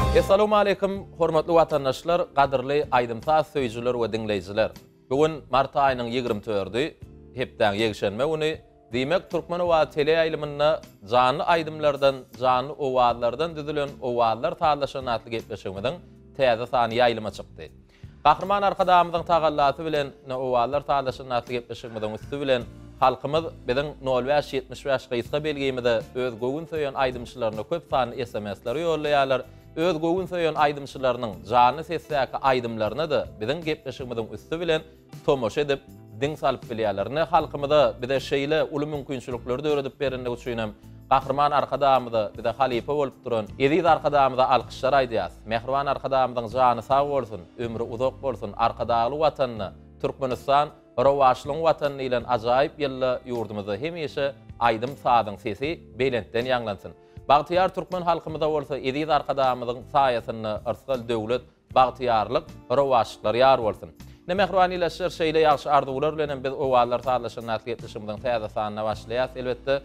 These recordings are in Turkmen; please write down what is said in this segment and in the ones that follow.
Essalawmaleýkim, hormatly watandaşlar, gadyrly aýdym-saz söýüjiler we diňleýjiler! Bu gün mart aýynyň 24-i, hepdäň ýekşenbe güni, diýmek, Türkmen owazy teleýaýlymynda janly aýdymlardan, janly owazlardan düzülen Owazlar sazlaşan atly gepleşigimiziň täze sany ýaýlyma çykdy. Gahryman Arkadagymyzyň tagallasy bilen Ne owazlar sazlaşan atly gepleşigimiziň üsti bilen halkymyz biziň nol bäş 75 gysga belgimize öz göwün söýen aýdymçylaryna köp sanly SMS-leri ýollaýarlar. Öz göwün söýen aýdymçylarynyň janly sesdäki aýdymlaryna-da biziň gepleşigimiziň üsti bilen tomaşa edip, diň salyp bilýärler. Ine, halkymyza bize şeýle uly mümkinçilikleri döredip berenligi üçin hem Gahryman Arkadagymyza, bize halypa bolup duran eziz Arkadagymyza alkyşlar aýdýarys. Mähriban Arkadagymyzyň jany sag bolsun, ömri uzak bolsun, Arkadagly Watanda, Türkmenistan, rowaçlygyň Watany diýlen ajaýyp ýylda ýurdumyzda hemişe aýdym-sazyň sesi belentden ýaňlansyn. Bagtyýar türkmen halkymyza bolsa eziz Arkadagymyzyň saýasynda yrsgal-döwlet, Bagtyýarlyk, rowaçlyklar ýar bolsun! Ine, mähriban ildeşler, şeýle ýagşy arzuwlar bilen hem biz Owazlar sazlaşan atly gepleşigimiziň täze sanyna başlaýarys. Elbetde,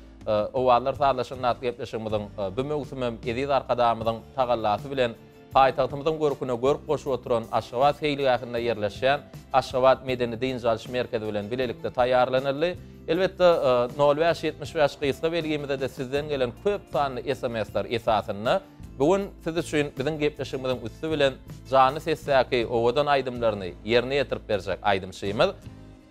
Owazlar sazlaşan atly gepleşigimiziň bu möwsümem eziz Arkadagymyzyň tagallasy bilen paýtagtymyzyň görküne görk goşup oturan Aşgabat seýilgähinde ýerleşýän Aşgabat medeni-dynç alyş merkezi bilen bilelikde taýýarlanyldy. Elbetde, nol bäş 75 gysga belgimize-de sizden gelen köp sanly SMS-ler esasynda Bu gün siz üçin biziň gepleşigimiziň üsti bilen janly sesdäki owadan aýdymlaryny ýerine ýetirip berjek aýdymçymyz,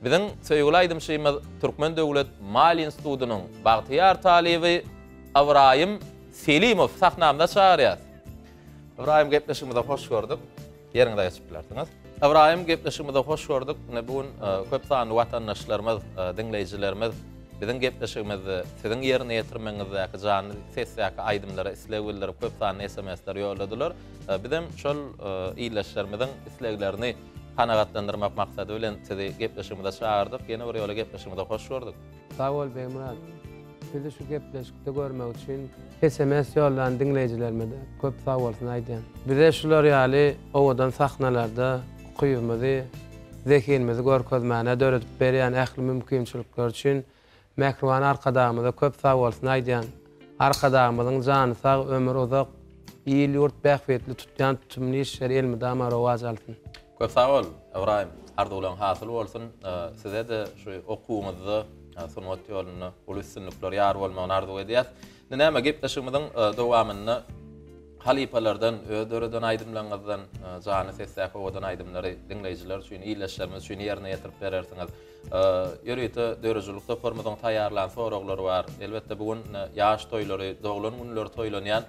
biziň söýgüli aýdymçymyz Türkmen döwlet maliýe institutynyň bagtyýar talyby Ybraýym Selimow sahnamyza çagyrýas. Ybraýym gepleşigimize hoş gördük. Ýeriňize geçip bilersiňiz. Ybraýym gepleşigimize hoş gördük. Ine bu gün köp sanly watandaşlarymyz, diňleýjilerimiz biziň gepleşigimizde siziň ýerine ýetirmegiňizdäki janly sesdäki aýdymlara isleg bildirip köp sanly SMS-ler ýolladylar. Bizem şol ildeşlerimiziň isleglerini kanagatlandyrmak maksady bilen sizi gepleşigimize çagyrdyk. Ýene bir ýola gepleşigimize hoş gördük. Sag bol Begmyrat. Sizi şu gepleşikde görmek üçin SMS ýollan diňleýjilerime-de köp sag bolsun aýdýan. Bize şular ýaly owadan sahnalarda ukybymyzy, zehinimizi görkezmäne döredip berýän ähli mümkinçilikler üçin mähriban Arkadagymyza köp sag bolsun aýdýan. Arkadagymyzyň jany sag, ömri uzak, il-ýurt bähbitli tutýan tutumly işleri elmydama rowaç alsyn. Köp sag bol, Ybraýym. Arzuwlaň hasyl bolsun. Size-de şu okuwyňyzda, sungat ýolunda uly üstünlikler ýar bolmagyny arzuw edýäs. Indi näme, gepleşigimiziň dowamynda halypalardan, öz döreden aýdymlaryňyzdan janly sesdäki owadan aýdymlary diňleýjiler üçin, ildeşlerimiz üçin ýerine ýetirip berersiňiz. Ýörite döredijilik toparymyzyň taýýarlan soraglary bar. Elbetde, bu gün ýaş toýlary, doglan günleri toýlanýan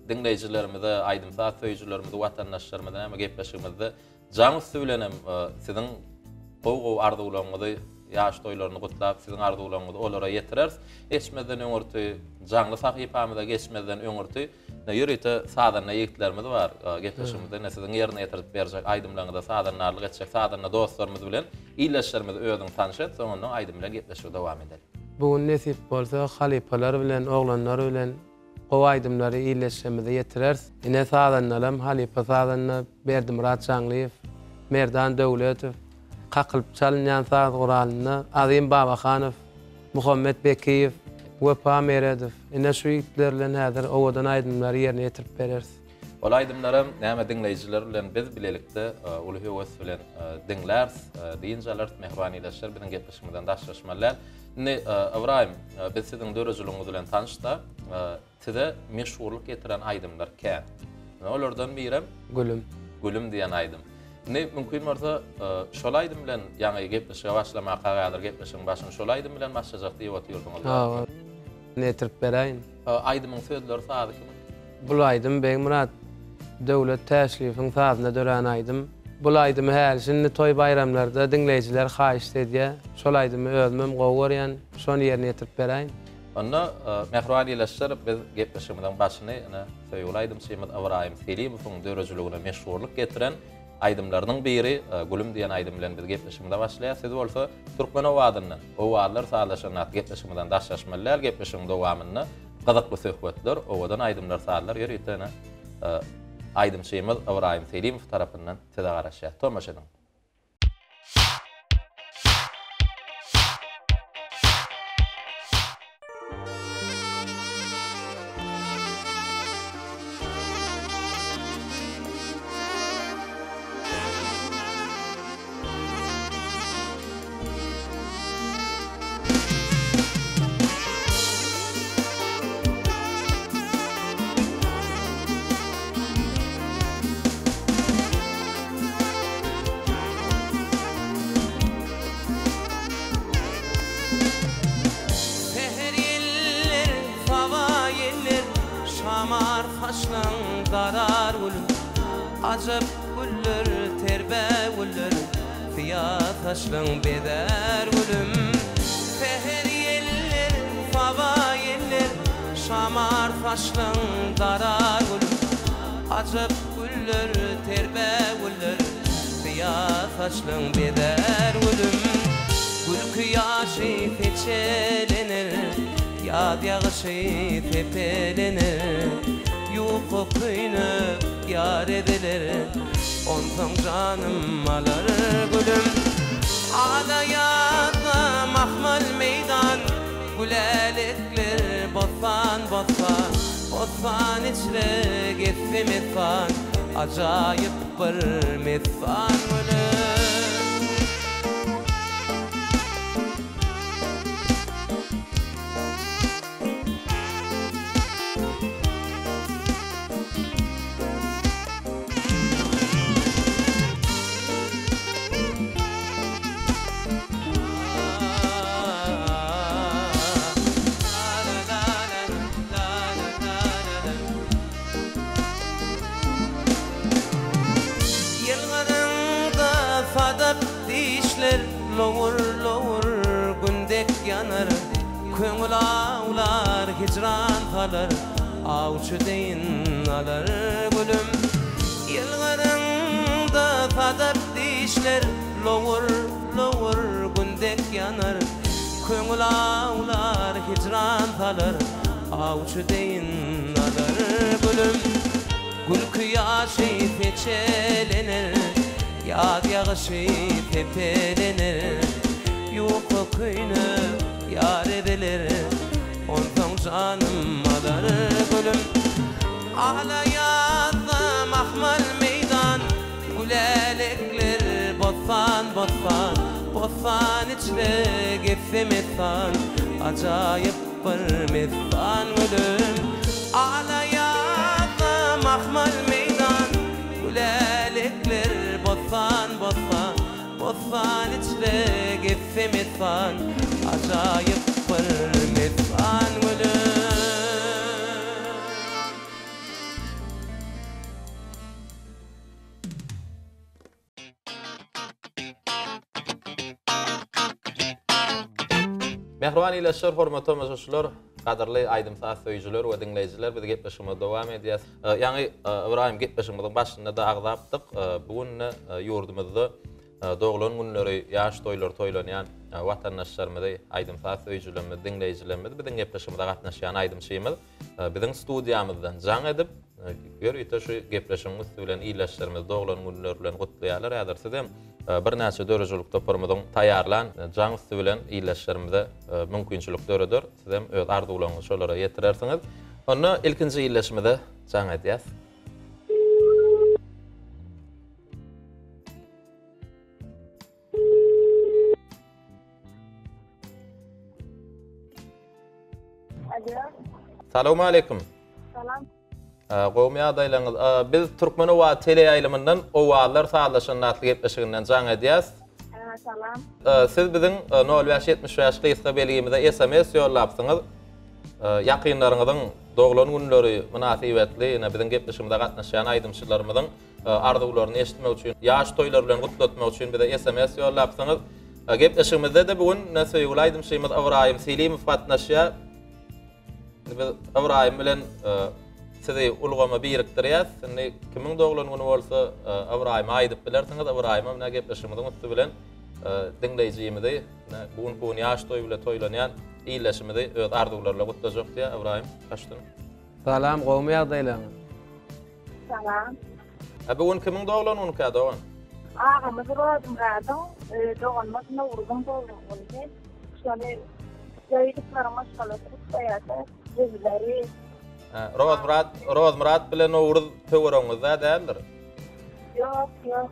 Diňleýjilerimize, aýdym-saz söýüjilerimize, watandaşlarymyza näme gepleşigimizde jaň üsti bilen hem siziň gowy-gowy arzuwlaryňyzy, ýaş toýlaryny gutlap, siziň arzuwlaryňyzy olara ýetireris. Geçmezden öňürti, jaňly sahypamyza geçmezden öňürti ýörite sazanda ýigitlerimiz bar. Gepleşigimizde ine siziň ýerine ýetirip berjek aýdymlaryňyza sazandarlyk etjek sazanda dostlarymyz bilen ildeşlerimizi özüň tanyş et, soňundan aýdym bilen gepleşigi dowam edeli. Bu gün nesip bolsa halypalar bilen, oglanlar bilen Gowy aýdymlary ildeşlerimize ýetireris. Ine sazandalam halypa sazanda Berdimyrat Jaňlyýew, Merdan Döwletow, kakylyp çalynýan saz guralynda Azym Babahanow, Muhammet Bekiýew, Wepa Meredow. Ine şu ýigitler bilen häzir owadan aýdymlary ýerine ýetirip bereris. Ol aýdymlaram näme diňleýjiler bilen biz bilelikde uly höwes bilen diňläris, dynç alarys. Mähriban ildeşler biziň gepleşigimizden daşlaşmaly däl. Indi Ybraýym, biz siziň dörejiligiňiz bilen tanyşda, size meşhurlyk getiren aýdymlar kän. Olardan birem Gülüm. Gülüm diýen aýdym. Indi mümkin bolsa, şol aýdym bilen ýaňy gepleşige başlamaka häzir gepleşigiň başyny şol aýdym bilen başlajak diýip otyrdyňyz. Hawa. Ýetirip beräýin. Aýdymyň sözleri, sazy kimiň? Bul aýdym Begmyrat Döwlet Täşliýewiň sazyna dörän aýdym. Bul aýdymy häli-şindi toý-baýramlarda diňleýjiler haýyşt edýär. Şol aýdymy özümem gowy görýän. Şony ýerine ýetirip beräýin. Onda, mähriban ildeşler, biz gepleşigimiziň başyny ine, söýgüli aýdymçymyz Ybraýym Selimowyň döredijiligine meşhurlyk getiren aýdymlarynyň biri Gülüm diýen aýdym bilen biz gepleşigimize başlaýarys. Siz bolsa Türkmen owazyndan, Owazlar sazlaşan atly gepleşigimizden daşlaşmaly däl. Gepleşigiň dowamynda gyzykly söhbetler, owadan aýdymlar, sazlar ýörite ine aýdymçymyz Ybraýym Selimow tarapyndan size garaşýar. Tomaşa ediň. saçlaň darar gülüm. Ajap güller, terbe güller, Syýa saçlaň bezär gülüm. Säher ýeller, saba ýeller, Şamar saçlaň darar gülüm. Ajap güller, terbe güller, Syýa saçlaň bezär gülüm. Gülki ýaşy seçelenir, Ýaz ýagyşy sepelenir. Ýuka köýnek ýar eziler, Onsoň janym alar gülüm. Ala ýazda mahmal meýdan, Gülälekler bossan-bossan, Bossan içre gezse messan, Ajaýyp bir messan gülüm. Ýylgyryňda sadap dişler lowur-lowur Gün dek ýanar, köňül awlar, hijran salar, Awçy deýin alar gülüm. Ýylgyryňda sadap dişler lowur-lowur Gün dek ýanar, köňül awlar, hijran salar, Awçy deýin alar gülüm. Gülki ýaşy seçelenir, Ýaz ýagyşy sepelenir. Ýuka köýnek ýar eziler, Onsoň janym alar gülüm. Ala ýazda mahmal meýdan, Gülälekler bossan-bossan, Bossan içre gezse messan, Ajaýyp bir messan gülüm. Ala ýazda mahmal meýdan, Gülälekler bossan-bossan, Bossan içre gezse messan, Ajaýyp bir messan gülüm. Mähriban ildeşler, hormatly tomaşaçylar, gadyrly aýdym-saz söýüjiler we diňleýjiler, biz gepleşigimizi dowam edýäs. Ýaňy Ybraýym gepleşigimiziň başynda-da agzapdyk. Bu günde ýurdumyzda doglan günleri, ýaş toýlary toýlanýan watandaşlarymyzy, aýdym-saz söýüjilerimizi, diňleýjilerimizi biziň gepleşigimize gatnaşýan aýdymçymyz Biziň studiýamyzdan jaň edip, ýörite şu gepleşigiň üsti bilen ildeşlerimizi doglan günleri bilen gutlaýarlar. Häzir siz hem birnäçe döredijilik toparymyzyň taýýarlan jaň üsti bilen ildeşlerimize mümkinçilik döreder. Siz hem öz arzuwlaryňyzy şolara ýetirersiňiz. Onda ilkinji ildeşimize jaň edýäs. Alo. Salowmaleýkim. Salam. Gowumy ýagdaýlaryňyz? Biz Türkmen owazy teleýaýlymyndan Owazlar sazlaşanda atly gepleşiginden jaň edýäs. Salam. Siz biziň 0575 gysga belgimize SMS ýollapsyňyz. Ýakynlaryňyzyň doglan günleri mynasybetli, ine biziň gepleşigimize gatnaşýan aýdymçylarymyzyň arzuwlaryny eşitmek üçin, ýaş toýlary bilen gutlatmak üçin bize SMS ýollapsyňyz. Gepleşigimizde-de bu gün söýgüli aýdymçymyz Ybraýym Selimow gatnaşýar. Indi biz Ybraýym bilen sizi ulgama birikdirýäs. Indi kimiň doglan güni bolsa Ybraýyma aýdyp bilersiňiz. Ybraýyma mine gepleşigimiziň üsti bilen diňleýjimizi bu günki gün ýaş toý bilen toýlanýan ildeşimizi öz arzuwlary bilen gutlajak diýýär Ybraýym. Başdan. Salam, gowumy ýagdaýlaryňyz? Salam. A bu gün kimiň doglan günükä dogan? Agamyz Rozmyradyň, doganymyz Nowruzyň doglan güni. Şony Jaýydowyň maşgalasy gutlaýarlar, jigleri. Rozmyrat, Rozmyrat bilen Nowruz töweregiňizde däldir? Ýok, ýok.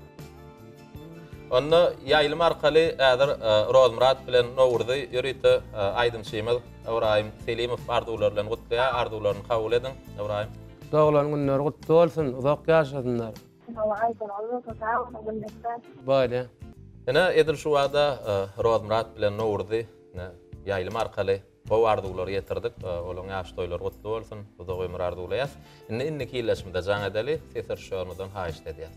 Onda ýaýlym arkaly häzir Rozmyrat bilen Nowruzy ýörite aýdymçymyz Ybraýym Selimow arzuwlary bilen gutlaýar. Arzuwlaryny kabul ediň, Ybraýym. Doglan günleri gutly bolsun, uzak ýaşasynlar. Hawa aýdyňyz bolsa sag boluň minnetdar. Bolýa. Ine edil şu wagda Rozmyrat bilen Nowruzy ýaýlym arkaly. Gowy arzuwlary ýetirdik. Olaň ýaş toýlary gutly bolsun. Uzak ömür arzuwlaýas. Indi indiki illeşimize jaň edeli. Ses režissýorymyzdan haýyşt edýäs.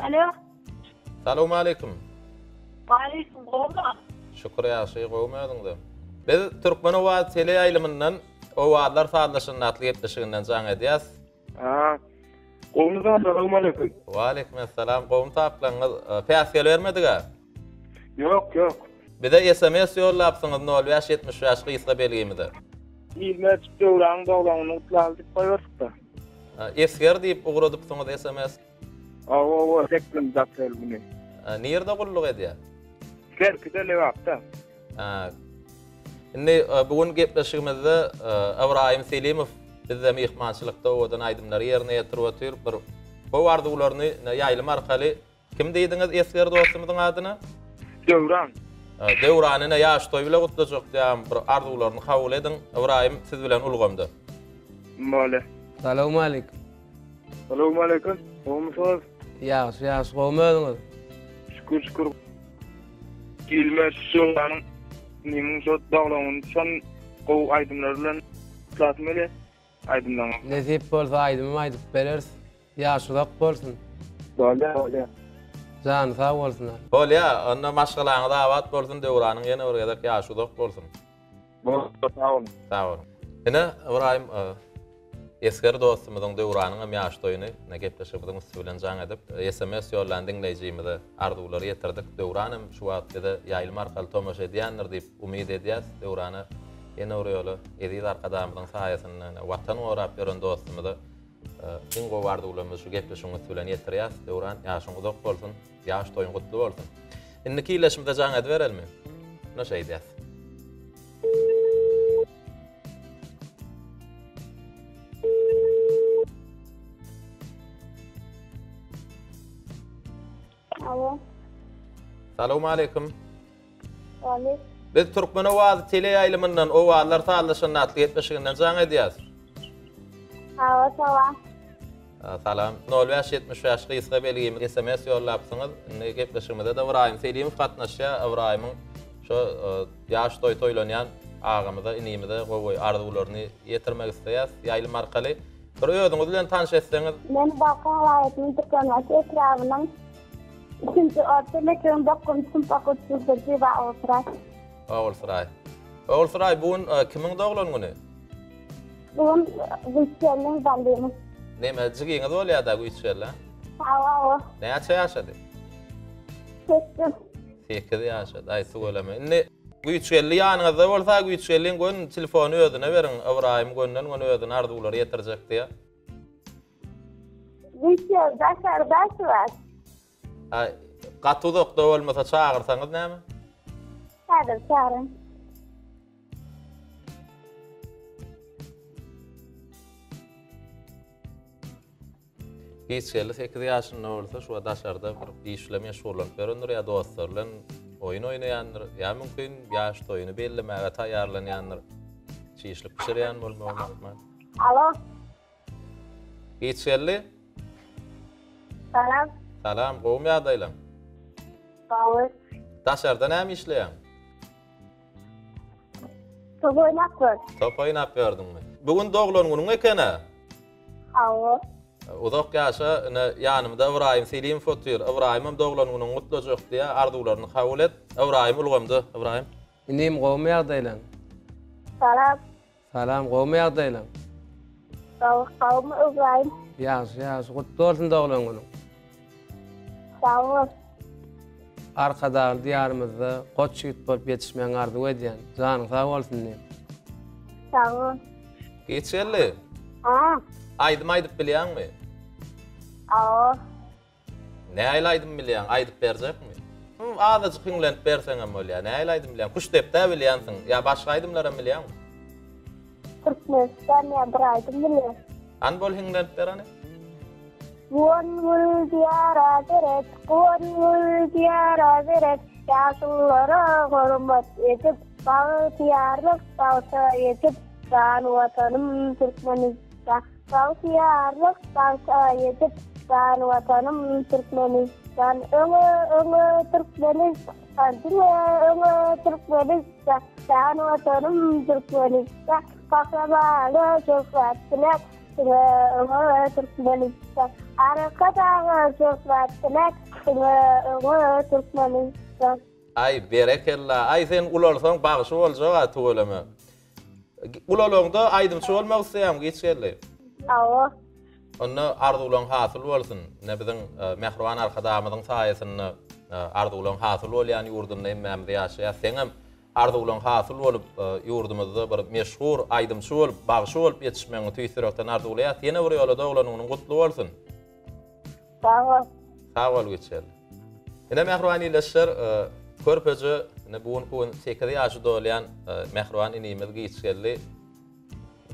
Alo. Salowmaleýkim. Waleýkim, gowmy? Şükür ýagşy, gowmy özüňde? Biz Türkmen owazy teleýaýlymyndan Owazlar sazlaşanda atly gepleşiginden jaň edýäs. Ha. Gowmy zatlar, salowmaleýkim. Waleýkim essalam, gowmy taplaňyz? Päsgel bermedig-ä? Ýok, ýok. Bize sms ýollapsyňyz nol bäş 75 gysga belgimize. Ilme Döwranyň doglan gününi gutlaly diýip goýberdik-de. Esger diýip ugradypsyňyz sms. Hawa, hawa, sekizinji aprel güni. Nirde gulluk edýär? Kerkide, Lebapda. Indi bu gün gepleşigimizde Ybraýym Selimow bizde myhmançylykda owadan aýdymlary ýerine ýetirip otyr. Bir gowy arzuwlaryny ýaýlym arkaly Kim diýdiňiz esger dostumyzyň adyny? Döwran. Döwran ine ýaş toý bile gutlajak diýýän bir arzuwlaryny kabul ediň. Ybraýym siz bilen ulgamda. Bolýa. Salowmaleýkim. Salowmaleýkim. Gowumysyňyz? Ýagşy, ýagşy. Gowumy özüňiz? Şükür, şükür. Ilme Döwranyň inimiň şo doglan güni şon gowy aýdymlar bilen gutlasym gelýär. Aýdymlaryňyz. Nesip bolsa aýdymym aýdyp bereris. Ýaş uzak bolsun. Bolýa bolýa. Jany sag bolsun. Bolýa, onda maşgalaňyz abat bolsun Döwranyň ýene bir gezek ýaşy uzak bolsun. Bolýa sag boluň. Sag boluň. Ine Ybraýym esger dostumyzyň Döwranyň hem ýaş toýuny ine gepleşigimiziň üsti bilen jaň edip sms ýollan diňleýjimize arzuwlary ýetirdik. Döwran hem şu wagt bize ýaýlym arkaly tomaşa edýändir diýip umyt edýäs. Döwrana ýene bir ýola eziz Arkadagymyzyň saýasynda ine Watan gorap ýören dostumyza Iň gowy arzuwlarymyzy şu gepleşigiň üsti bilen ýetirýäs. Döwran, ýaşyň uzak bolsun, ýaş toýuň gutly bolsun. Indiki illeşimize jaň ediberelmi? Ine şeýdýäs. Alo. Salowmaleýkim. Aleyküm. Biz Türkmen owazy teleýaýlymyndan Owazlar sazlaşanda atly gepleşiginden jaň edýäs. Hawa, salam. Salam. 0575 gysga belgimiz SMS ýollapsyňyz. Indi gepleşigimize-de Ybraýym Selimow gatnaşýar. Ybraýymyň şu e, ýaş toý toýlanýan agamyza, inimize gowy arzuwlaryny ýetirmek isleýäs ýaýlym arkaly. Bir özüňiz bilen tanyş etseňiz. Men Balkan welaýatynyň Türkmenbaşy etrabynyň Ikinji orta mekdebiň dokuzynjy synp okuwçysy Zyba Ogulsuraý. Ogulsuraý. Ogulsuraý, bu gün e, kimiň doglan güni? Bu gün Güýçgeldiň Ballymyň. Neme, jigiňiz bolýar-da Güýçgeldi? Hawa, hawa. Näçe ýaşady? Sekiz. Sekiz ýaşady. Aý, tüweleme. Indi Güýçgeldi ýanyňyzda bolsa, Güýçgeldiň gön telefony özüne beriň. Ybraýym gönden-göni özüne arzuwlary ýetirjek diýýär. Güýçler daşarda şu wagt. Aý, gaty uzakda bolmasa çagyrsaňyz näme? Häzir çagyryn. Giç geldi 8 ýaşynda bolsa şu daşarda bir iş bilen meşgullanyp ýörendir ýa dostlary bilen oýun oýnaýandyr, ýa mümkin ýaş toýuny bellemäge taýýarlanýandyr. Çişlik bişirýän bolmagy mümkin. Alo. Giç geldi. Salam. Salam, gowumy ýagdaýlaň? Gowy. Daşarda näme işleýäň? Top oýnap ýör. Top oýnap ýördüňmi? Bu gün doglan günüň eken-ä? Hawa. Uzak ýaşa, ine ýanymda Ybraýym Selimow otyr. Ybraýymam doglan günüňi gutlajak diýýär, arzuwlaryny kabul et. Ybraýym ulgamda, Ybraýym. Inim gowumy ýagdaýlaň? Salam. Salam gowmy ýagdaýlaň? Gowy gowmy Ybraýym? Ýagşy ýagşy gutly bolsun doglan günüň. Sag bol. Arkadagly diýarymyzda goç ýigit bolup ýetişmegiňi arzuw edýän. Janyň sag bolsun diýip. Sag bol. Giç geldi. Ha. Aýdym aýdyp bilýäňmi? Awa. Nähili aýdym bilýäň, aýdyp berjekmi? Hum, azajyk hiňlenip berseňem bolýar. Nähili aýdym bilýäň? Küştdepdä bilýänsiň, ýa başga aýdymlaram bilýäňmi? Türkmenistan ýa bir aýdym bilýän. Hany bol hiňlenip ber hany. Guwan gül diýara seret, guwan gül diýara seret, Ýaşululara hormat edip, bagtyýarlyk bagta ýetip. Jan Watanym Türkmenistan. Bagtyýarlyk bagta ýetip, Jan Watanym Türkmenistan. Öňe, öňe Türkmenistan, diňe öňe Türkmenistan. Jan Watanym Türkmenistan, Gahrymana şöhrat diläp, diňe öňe Türkmenistan. Arkadaga şöhrat diläp, diňe öňe Türkmenistan. Aý berekella aý sen ulalsaň bagşy boljak-a tüweleme. Ulalaňda aýdymçy bolmak isleýäňmi giç geldi. Hawa. Onda arzuwlaň hasyl bolsun. Ine biziň e, mähriban Arkadagymyzyň saýasynda e, arzuwlaň hasyl bolýan ýurdunda hemmämiz ýaşaýas. Seňem arzuwlaň hasyl bolup e, ýurdumyzda bir meşhur aýdymçy bolup, bagşy bolup ýetişmegiňi tüýs ýürekden arzuwlaýas. Ýene bir ýola doglan günüň gutly bolsun. Sag bol. Sag bol Güçel. Ine mähriban ildeşler, e, körpeje ine bu günki gün 8 ýaşy dolýan e, mähriban inimiz giç geldi.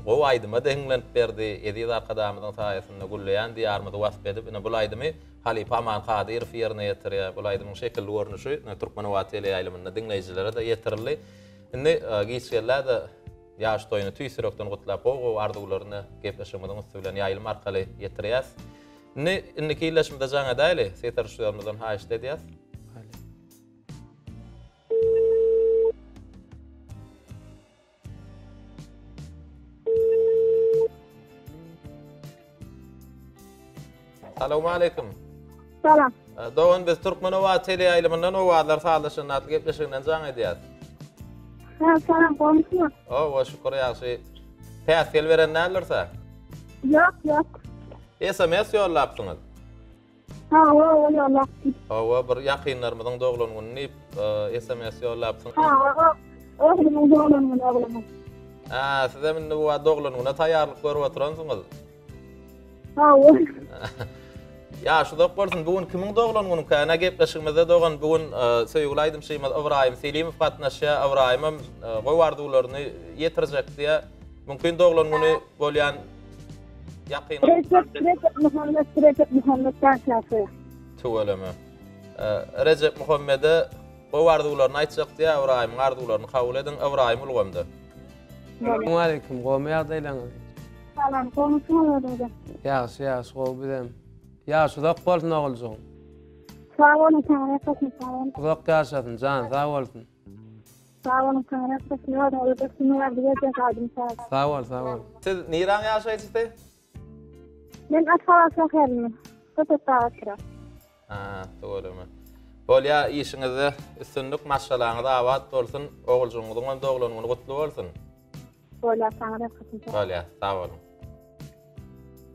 Gowy aýdyma deňlenip berdi. Eziz Arkadagymyzyň saýasynda gülleýän diýarymyzy wasp edip, ine bul aýdymy halypa Aman Kadyrow ýerine ýetirýär. Bul aýdymyň şekilli görnüşi ine Türkmen owazy teleýaýlymynda diňleýjilere-de ýetirildi. Indi e, giç geldi-de Ýaş toýuny tüýs ýürekden gutlap, gowy-gowy arzuwlaryny gepleşigimiziň üsti bilen ýaýlym arkaly ýetirýäs. Indi indiki illeşimize jaň edäýli, ses režissýorymyzdan haýyşt edýäs. Salowmaleýkim. Salam. Dogan biz Türkmen Owazy teleýaýlymyndan Owazlar sazlaşanda atly gepleşiginden jaň edýäs. Ha, salam, gowmysyňyz? Owa, şükür ýagşy. Päsgel beren däldirse? Ýok, ýok. SMS ýollapsyňyz. Hawa, hawa ýollapdym. Hawa, bir ýakynlarymyzyň doglan güni diýip, SMS ýollapsyň. Hawa, oglumyň doglan güni, oglumyň. Hä, sizem indi bu wagt doglan güne taýýarlyk görüp oturansyňyz. Hawa. Ýaş uzak bolsun. Bu gün kimiň doglan günükä? Ine gepleşigimizde dogan bu gün söýgüli aýdymçymyz Ybraýym Selimow gatnaşýar. Ybraýymam gowy arzuwlaryny ýetirjek diýýär. Mümkin doglan güni bolýan ýakyn Rejep, Rejep Muhammet, Rejep Muhammet ýaşasy. Tüweleme. Rejep Muhammede gowy arzuwlaryny aýtjak diýýär. Ybraýymyň arzuwlaryny kabul ediň. Ybraýym ulgamda. Salam gowmy ýagdaýlaryňyz? Salam, gowmysyňyz özüňiz? Ýagşy, ýagşy, gowy bizem. Ýaş uzak bolsun oguljygym. Sag boluň, Taňry ýalkasyn, sag boluň. Uzak ýaşasyn, jany sag bolsun. Sag boluň, Taňry ýalkasyn, özüňize üstünlik arzuw edýäs, aýdym saz. Sag bol, sag bol. Siz niräň ýaşaýjysy? Men Aşgabat şäherinde, Köpetdag etrap. Ha, tüweleme. Bolýa, işiňizde üstünlik, maşgalaňyz abat bolsun, oguljygyňyzyň hem doglan güni gutly bolsun. Bolýa, saňa ýalkasyn. Bolýa, sag boluň.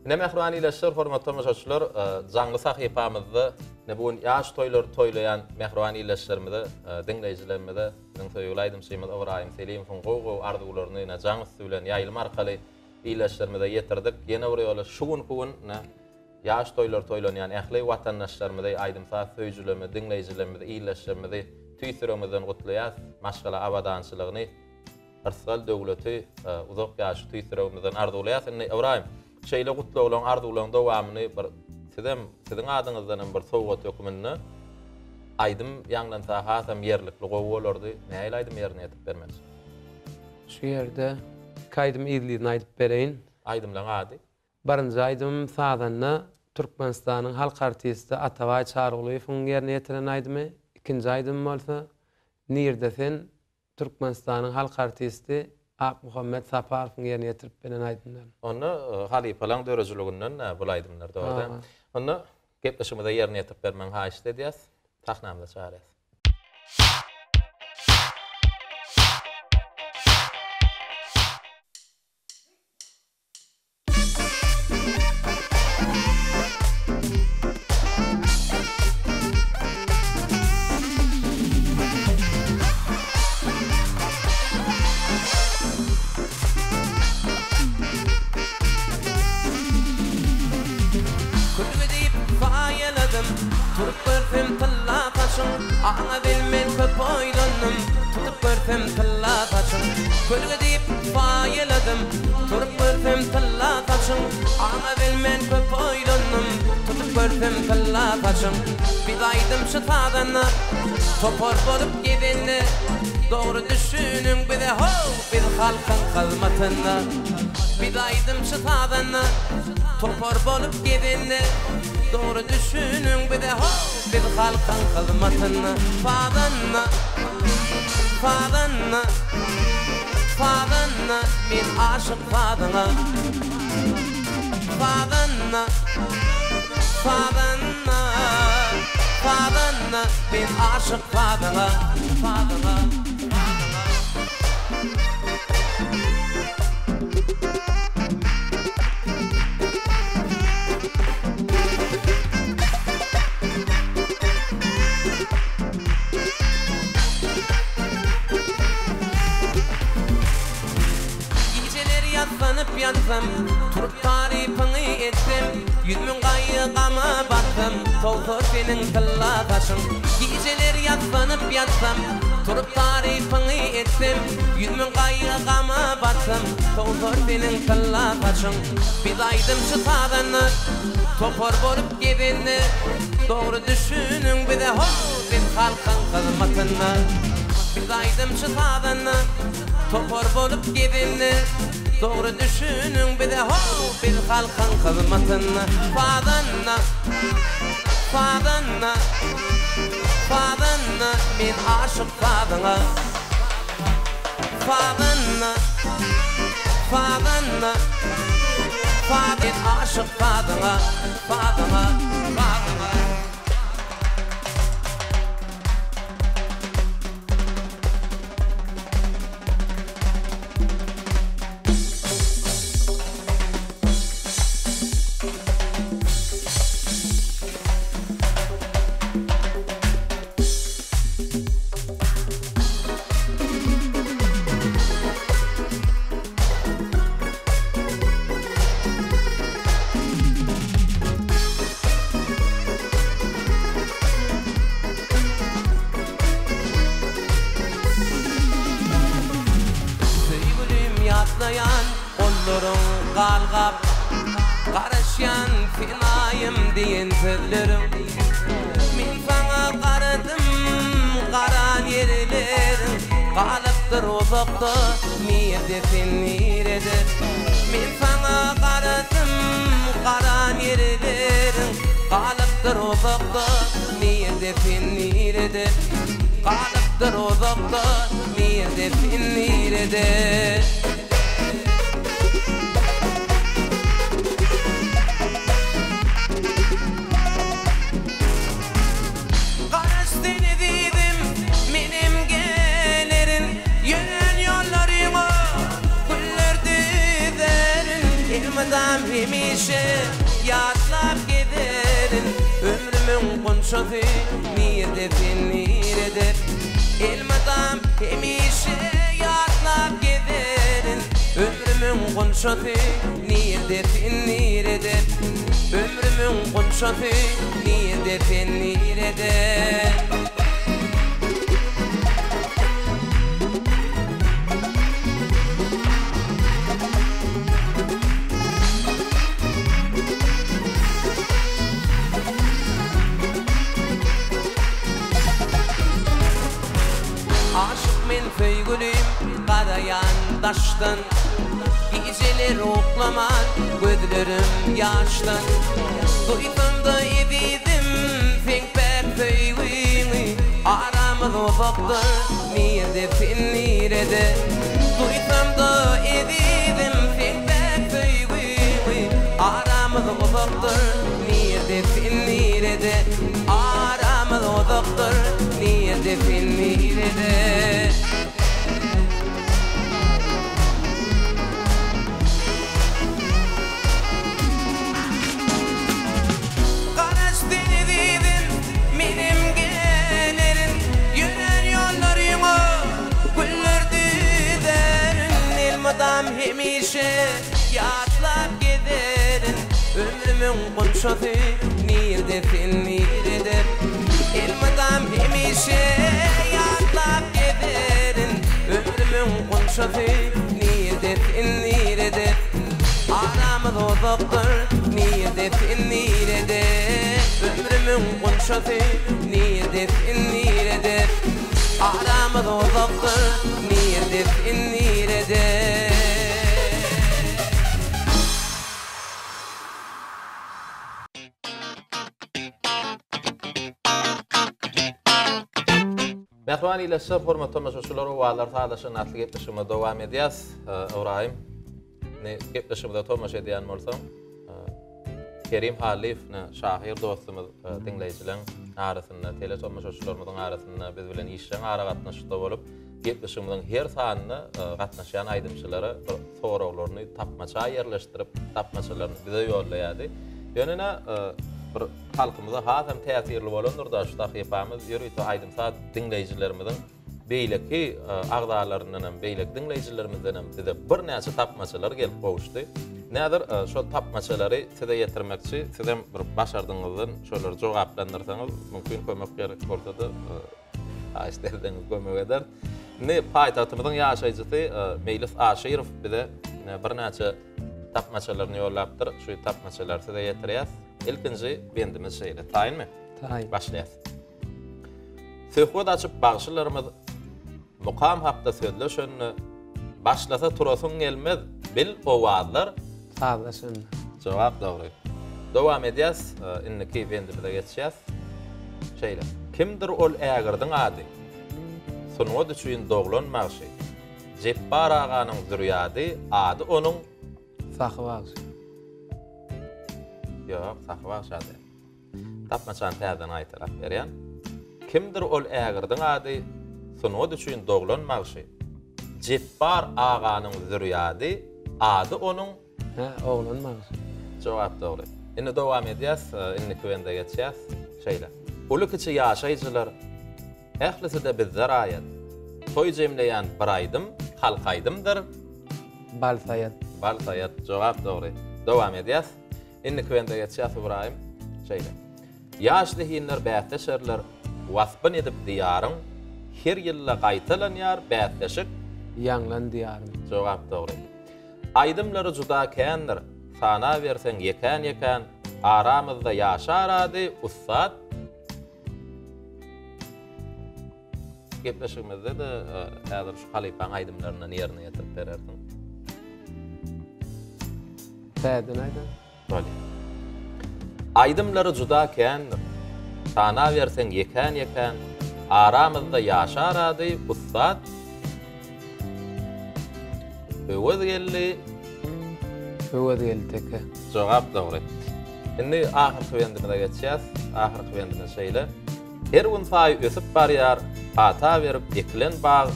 Ine mähriban ildeşler, hormatly tomaşaçylar, e, jaňly sahypamyzda ine bu gün ýaş toýlary toýlaýan mähriban ildeşlerimize, e, diňleýjilerimize biziň söýgüli aýdymçymyz Ybraýym Selimowyň gowy-gowy arzuwlaryny ine jaň üsti bilen ýaýlym arkaly ildeşlerimize ýetirdik. Ýene bir ýola şu günki gün ine Ýaş toýlary toýlanýan ähli watandaşlarymyzy, aýdym-saz söýüjilerimizi, diňleýjilerimizi, ildeşlerimizi tüýs ýüregimizden gutlaýas. Maşgala abadançylygyny, yrsgal döwleti, uzak ýaşy tüýs ýüregimizden arzuwlaýas. Indi Ybraýym, şeýle gutlaglaryň, arzuwlaryň dowamyny bir sizem, siziň adyňyzdan hem bir sowgat höküminde aýdym ýaňlansa hasam ýerlikli gowy bolardy. Nähili aýdym ýerine ýetirip bermeli? Şu ýerde iki aýdym yzly-yzyna aýdyp bereýin. Aýdymlaryň ady? Birinji aýdymym sazanda Türkmenistanyň halk artisti Atabaý Çarygulyýewiň ýerine ýetiren aýdymy, ikinji aýdymym bolsa Nirde sen Türkmenistanyň halk artisti Akmuhammet Saparowyň ýerine ýetirip beren aýdymlary. Onda halypalaň döredijiliginden-dä bul aýdymlar dogry däl. Onda gepleşigimize ýerine ýetirip bermegiňi haýyşt edýäs. Sahnamyza çagyrýas. Külbe diýip paýaladym, Turup görsem tylla saçyň, Aňa bilmen köp oýlandym, Tutup görsem tylla saçyň. Kölge diýip paýaladym, Turup görsem tylla saçyň, Aňa bilmen köp oýlandym, Tutup görsem tylla saçyň. Biz aýdymçy sazanda, Topar bolup gezende. Dogry düşüniň bize how biz halkyň hyzmatynda Biz aýdymçy sazanda topar bolup gezende Dogry düşüniň bize how biz halkyň hyzmatynda Sazanda Sazanda Sazanda men aşyk sazyňa Sazanda Sazanda Sazanda men aşyk sazyňa Sazyňa Sazyňa. Gijeler ýassanyp ýatsam, turup tarypyňy etsem, 100.000 gaýgy-gama batsam, sowsa seniň tylla saçyň. Gijeler ýassanyp ýatsam, turup tarypyňy etsem, 100.000 gaýgy-gama batsam, sowsa seniň tylla saçyň. Biz aýdymçy sazanda, topar bolup gezende, dogry düşüniň bize how, biz halkyň hyzmatynda. Biz aýdymçy sazanda, topar bolup gezende, dogry düşüniň bize how, biz halkyň hyzmatynda. Sazanda, sazanda, sazanda, men aşyk sazyňa. Sazanda, sazanda, men aşyk sazyňa, sazyňa, sazyňa. Söýgülim ýatlaýan gollaryň galgap, Garaşýan sen aýym diýen sözleriň. Men saňa garadym, garan ýerleriň, Galypdyr uzakda, nirde sen nirede? Men saňa garadym, garan ýerleriň, Galypdyr uzakda, nirde sen nirede? Galypdyr uzakda, nirde sen nirede? Garaş sen ezizim, menem gelerin, Ýören ýollaryňa güller düzerin, Elmydam hemişe ýatlap gezerin, Ömrümiň gunçasy nirde sen nirede? Elmydam hemişe ýatlap gezerin, Ömrümiň gunçasy nirde sen nirede? Ömrümiň gunçasy nirde sen nirede? Aşyk men söýgülim garaýan daşdan, Gijeler uklaman gözlerim ýaşdan. Duýsam-da ezizim seň päk söýgiňi, Aramyz uzakdyr, nirde sen nirede? Duýsam-da ezizim seň päk söýgiňi, Aramyz uzakdyr, nirde sen nirede? Aramyz uzakdyr, nirde sen nirede? Garaş sen ezizim, menem gelerin, Ýören ýollaryňa güller düzerin, Elmydam hemişe ýatlap gezerin, Ömrümiň gunçasy nirde sen nirede? Elmydam hemişe ýatlap gezerin, Ömrümiň gunçasy nirde sen nirede? Aramyz uzakdyr, nirde sen nirede? Ömrümiň gunçasy nirde sen nirede? Aramyz uzakdyr, nirde sen nirede? Mähriban ildeşler, hormatly tomaşaçylar, Owazlar sazlaşygyny atly gepleşigimizi dowam edýäs. Ybraýym, indi gepleşigimize tomaşa edýän bolsaň, Kerim Hallyýew, şahyr dostumyz diňleýjileriň arasynda, teletomaşaçylarymyzyň arasynda biz bilen işjeň aragatnaşykda bolup, gepleşigimiziň her sanyna gatnaşýan aýdymçylara bir soraglaryny tapmaça ýerleşdirip, tapmaçalaryny bize ýollaýardy. Ýöne ine, bir halkymyza hasam täsirli bolandyr-da şu sahypamyz ýörite aýdym-saz diňleýjilerimiziň beýleki agzalaryndan hem, beýleki diňleýjilerimizden hem bize birnäçe tapmaçalar gelip gowuşdy. Näzir şol tapmaçalary size ýetirmekçi, sizem bir başardygyňyzdan şolary jogaplandyrsaňyz, mümkin kömek gerek bolsa-da, haýyşt etseňiz kömek ederis. Indi paýtagtymyzyň ýaşaýjysy Meýlis Aşyrow bize birnäçe tapmaçalaryny ýollapdyr. Şu tapmaçalary size ýetirýäs. Ilkinji bendimiz şeýle. Taýynmy? Taýyn. Başlaýas. Söhbet açyp bagşylarymyz mukam hakda sözleşende, Başlasa turasyň gelmez, bil, owazlar. Sazlaşanda. Jogap dogry. Dowam edýäs, indiki bendimize geçýäs. Şeýle. Kimdir ol ägirdiň ady? Sungat üçin doglan bagşy. Jepbar aganyň zürýady, ady onuň. Sahy bagşy. Ýok, Sahy bagşy ady. Tapmaçany täzeden gaýtalap berýän. Kimdir ol ägirdiň ady, Sungat üçin doglan bagşy. Jepbar aganyň zürýady, ady onuň. Hä, oglan bagşy. Jogap dogry. Indi dowam edýäs, indiki bende geçýäs. Şeýle. Uly-kiçi ýaşaýjylar, ählisi-de bizde raýat. Toý jemleýän bir aýdym, halk aýdymdyr. Bal saýat. Bal saýat. Jogap dogry. Dowam edýäs. Indiki bende geçýäs Ybraýym. Şeýle. Ýaş zehinler bäsleşerler, Waspyn edip Diýaryň, Her ýylda gaýtalanýar bäsleşik. Ýaňlan Diýarym. Jogap dogry. Aýdymlary juda kändir, Sanaberseň ýekän-ýekän, Aramyzda ýaşar ady, ussat. Gepleşigimizde-de häzir şu halypaň aýdymlaryndan ýerine ýetirip berersiň. Täzeden aýdaň. Bolýar. Aýdymlary juda kändir. Sanaberseň ýekän-ýekän, Aramyzda ýaşar ady, ussat. Öwezgeldi. Öwezgeldi teke. Jogap dogry. Indi ahyrky bendimize geçýäs. Ahyrky bendimiz şeýle. Her gün saýy ösüp barýar, pata berip ekilen bag,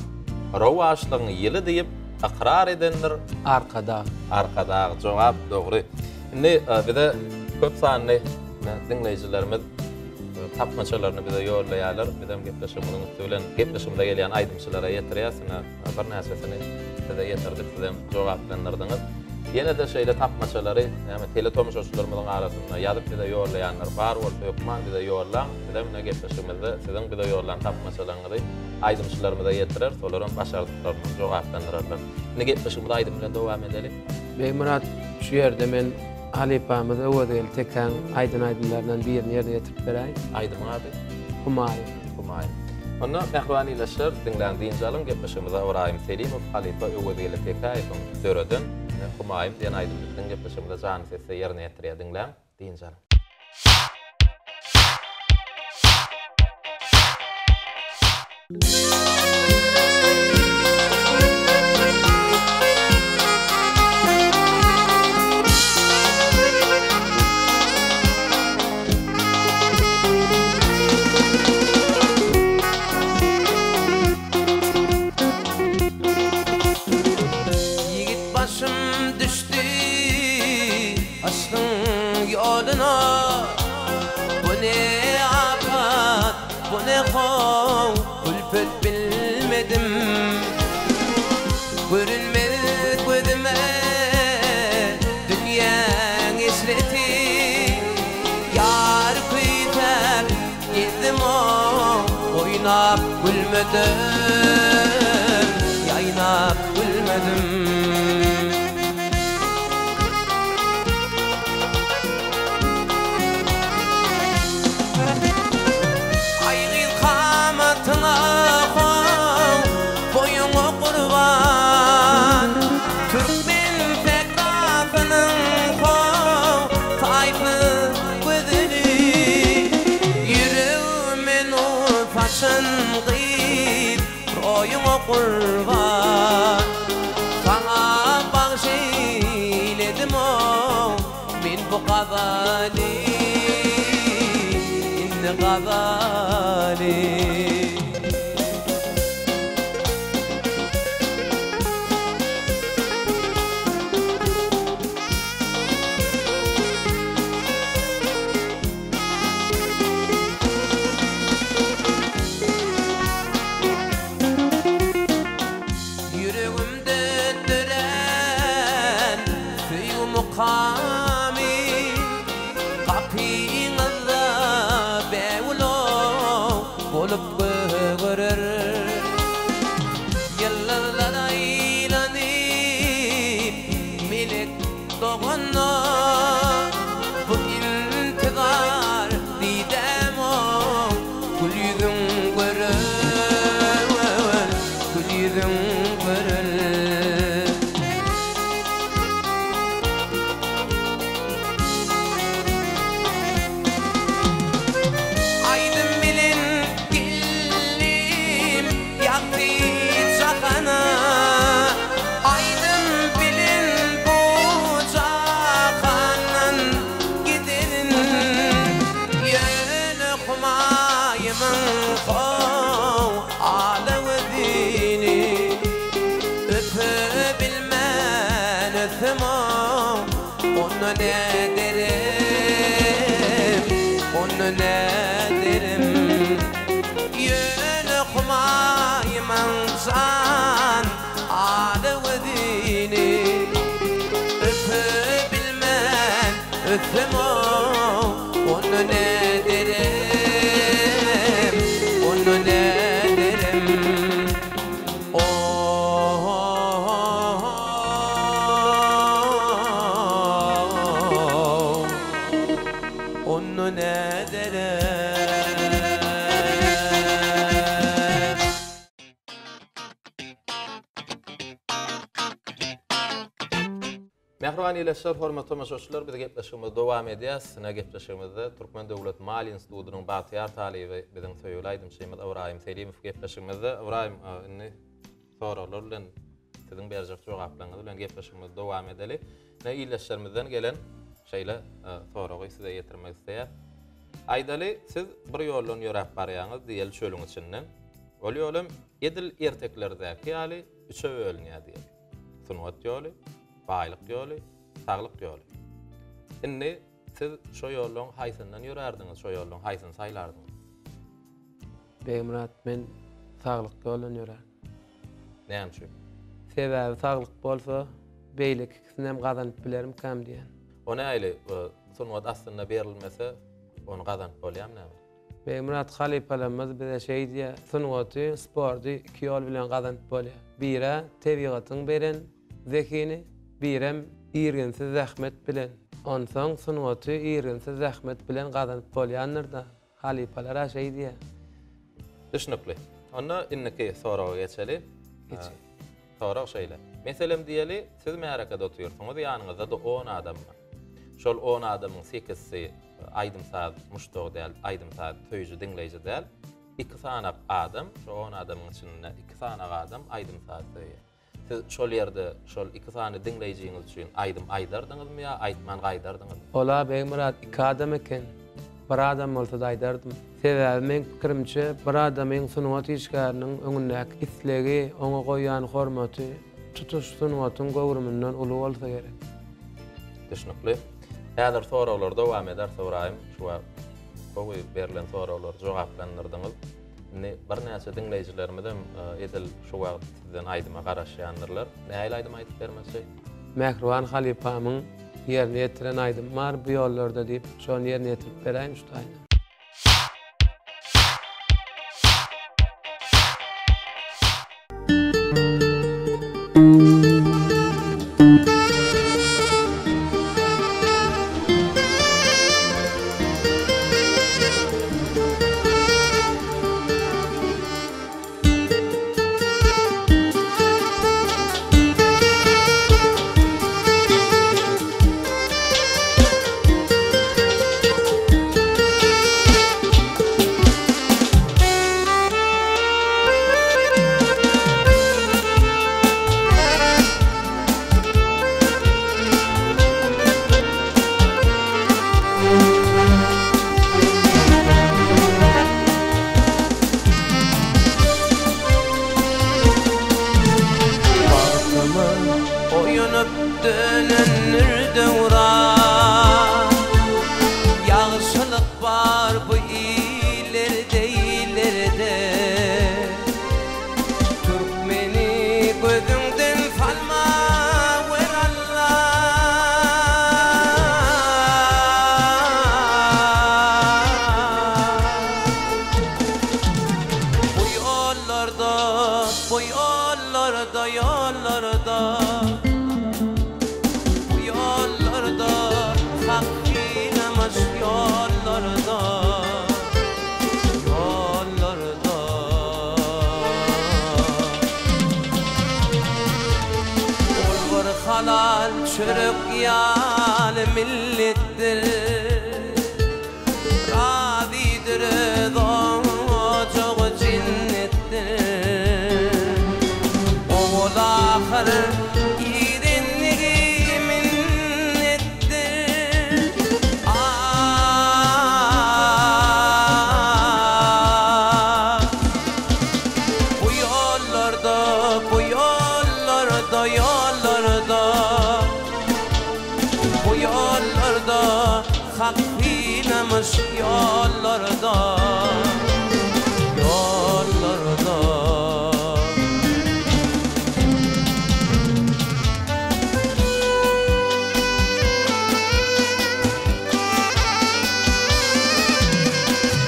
Rowaçlygyň ýyly diýip, ykrar edendir. Arkadag. Arkadag. Jogap dogry. Indi bize köp sanly diňleýjilerimiz tapmaçalaryny bize ýollaýarlar. Bizem gepleşigimiziň üsti bilen gepleşigimize gelýän aýdymçylara ýetirýäs. Ine, birnäçesini size ýetirdik, sizem jogaplandyrdyňyz. Ýene-de şeýle tapmaçalary näme teletomaşaçylarymyzyň arasynda ýazyp bize ýollaýanlar bar bolsa hökman bize ýollaň. Bizem ine gepleşigimizde siziň bize ýollan tapmaçalaryňyzy aýdymçylarymyza ýetireris, olaram başardyklaryndan jogaplandyrarlar. Indi gepleşigimizi aýdym bilen dowam edeli. Begmyrat şu ýerde men halypamyz Öwezgeldi Tekäň aýdan aýdymlaryndan birini ýerine ýetirip beräýin. Aýdymyň ady? Humaýym. Humaýym. Onda mähriban ildeşler diňläň dynç alyň gepleşigimize Ybraýym Selimow halypa Öwezgeldi Tekäýewiň döreden Humaýym diýen aýdymyny biziň gepleşigimize janly sesde ýerine ýetirýär diňläň dynç alyň. Ýigit başym düşdi yşgyň ýoluna Bu ne apat, bu ne how, külpet bilmedim Görünmez gözüme dünýäň eşreti Ýar küýsäp gezdim-ow, oýnap gülmedim, Ýaýnap gülmedim. Aý gyz kamatyňa ho. gurban Saňa bagş eýledim-ow men bu gazaly Indi gazaly. Ýüregimde dörän söýgi mukamy Gapyňyzda bägül-ow bolup gögerer. Ýyldyzlar aýlanyp, melek Doganda bu intizar didäm-ow, Gül ýüzüň görel, gül ýüzüň görel. Aýdym bilen geldim ýagty jahana, Aýdym bilen bu jahandan giderin. Ýöne Humaýymyň how ala gözüni Öpebilmän ötsem-ow, onda näderin, onda näderin. Ýöne Humaýymyň jan ala gözüni Öpebilmän ötsem-ow, onda näderin, onda näderin. O-o-o-o, onda näderin. Mähriban ildeşler, hormatly tomaşaçylar, biz gepleşigimizi dowam edýäs. Ine gepleşigimizde Türkmen döwlet maliýe institutynyň bagtyýar talyby, biziň söýgüli aýdymçymyz Ybraýym Selimow gepleşigimizde. Ybraýym, indi soraglar bilen siziň berjek jogaplaryňyz bilen gepleşigimizi dowam edeli. Ine ildeşlerimizden gelen şeýle soragy size ýetirmek isleýäs. Aýdaly, siz bir ýoldan ýöräp barýaňyz, diýeli çölüň içinden. Ol ýol hem edil ertekilerdäki ýaly üçe bölünýär diýeli. Sungat ýoly, baýlyk ýoly, saglyk ýoly. Indi siz şo ýollaň haýsyndan ýörärdiňiz, şo ýollaň haýsyny saýlardyňyz? Begmyrat, men saglyk ýoldan ýörärdim. Näme üçin? Sebäbi saglyk bolsa, beýleki ikisini hem gazanyp bilerimkäm diýýän. O nähili, sungat aslynda berilmese, ony gazanyp bolýarmy näme? Begmyrat halypalarymyz bize şeý diýýär, sungaty, sporty iki ýol bilen gazanyp bolýar. Biri tebigatyň beren zehini, birem irginsiz zähmet bilen. Onsoň sungaty irginsiz zähmet bilen gazanyp bolýandyr-da. Halypalar-a şeý diýýär. Düşnükli. Onda indiki soraga geçeli. Geçeli. Sorag şeýle. Meselem diýeli, siz märekede otyrsyňyz, ýanyňyzda-da on adam bar. Şol on adamyň sekizisi aýdym-saz muşdagy däl, aýdym-saz söýüji, diňleýji däl. Iki sanak adam, şo on adamyň içinde iki sanak adam aýdym-saz söýýär. Siz şol ýerde şol iki sany diňleýjiňiz üçin aýdym aýdardyňyzmy ýa aýtman gaýdardyňyzmy? Ola Begmyrat iki adam eken. Bir adam bolsada aýdardym. Sebäbi meň pikirimçe bir adamyň sungat işgäriniň öňündäki islegi, oňa goýýan hormaty tutuş sungatyň göwrüminden uly bolsa gerek. Düşnükli. Häzir soraglar dowam eder Ybraýym. Şu wagt gowy berlen soraglary jogaplandyrdyňyz. Indi birnäçe diňleýjilerimizem edil şu wagt sizden aýdyma garaşýandyrlar. Nähili aýdym aýdyp bermekçi? Mähriban halypamyň ýerine ýetiren aýdymy bar bu ýollarda diýip, şony ýerine ýetirip beräýin şu taýda. Amanetdir Razydyr öz ojagy jennetdir Owal-ahyr girenligi minnetdir Ah! Bu ýollarda, bu ýollarda, ýollarda Bu ýollarda Hak synamyş ýollarda, ýollarda.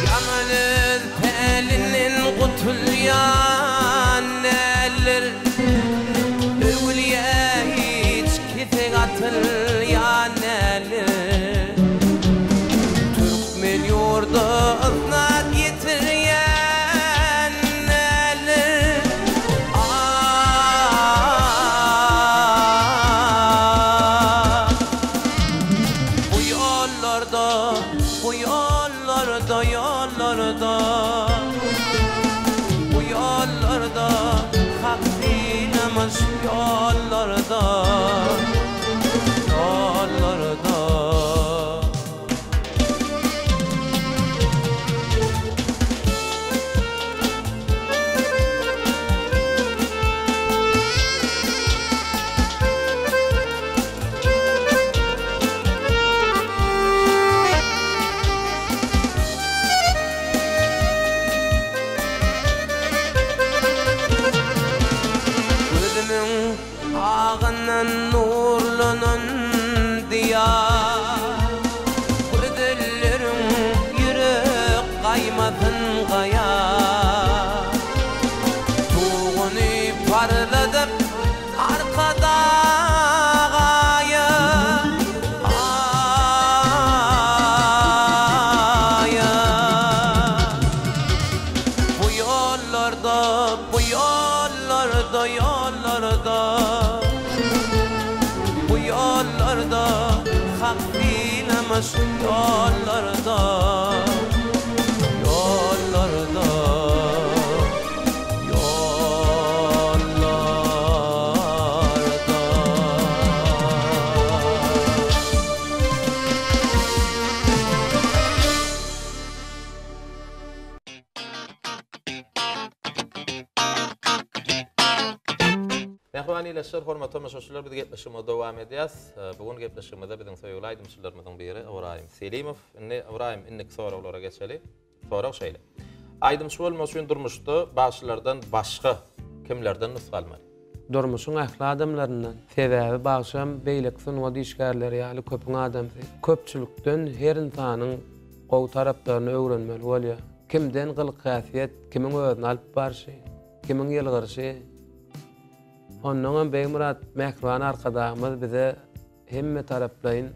Ýaman öz pälinden gutulýan däldir. Öwülýä hiç kesek atylýan däldir. Türkmen ýurda ysnat ýetirýän däldir. Ah! Bu ýollarda, bu ýollarda, ýollarda Bu ýollarda Hak synamyş ýollarda Ýollarda. Gözümiň agyndan nurlanan Diýar. Gözelleriň ýürek gaýmasyn gaýar. Tuguny parladyp Arkadag aýa, aýa. Bu ýollarda, bu ýollarda, ýollarda, Bu ýollarda Hak dilemez ýollarda, ýollarda. Ýollarda. Mähriban ildeşler, hormatly tomaşaçylar, biz gepleşigimizi dowam edýäs. Bu gün gepleşigimizde biziň söýgüli aýdymçylarymyzyň biri Ybraýym Selimow. Indi Ybraýym indiki soraglara geçeli. Sorag şeýle. Aýdymçy bolmak üçin durmuşda bagşylardan başga kimlerden nusga almaly? Durmuşyň ähli adamlaryndan. Sebäbi bagşam beýleki sungat işgärleri ýaly köpüň adamsy. Köpçülikden her ynsanyň gowy taraplaryny öwrenmeli bolýar. Kimden gylyk-häsiýet, kimiň özüni alyp barşy, kimiň ýylgyryşy. Onnoňam Begmyrat mähriban Arkadagymyz bize Hemme taraplaýyn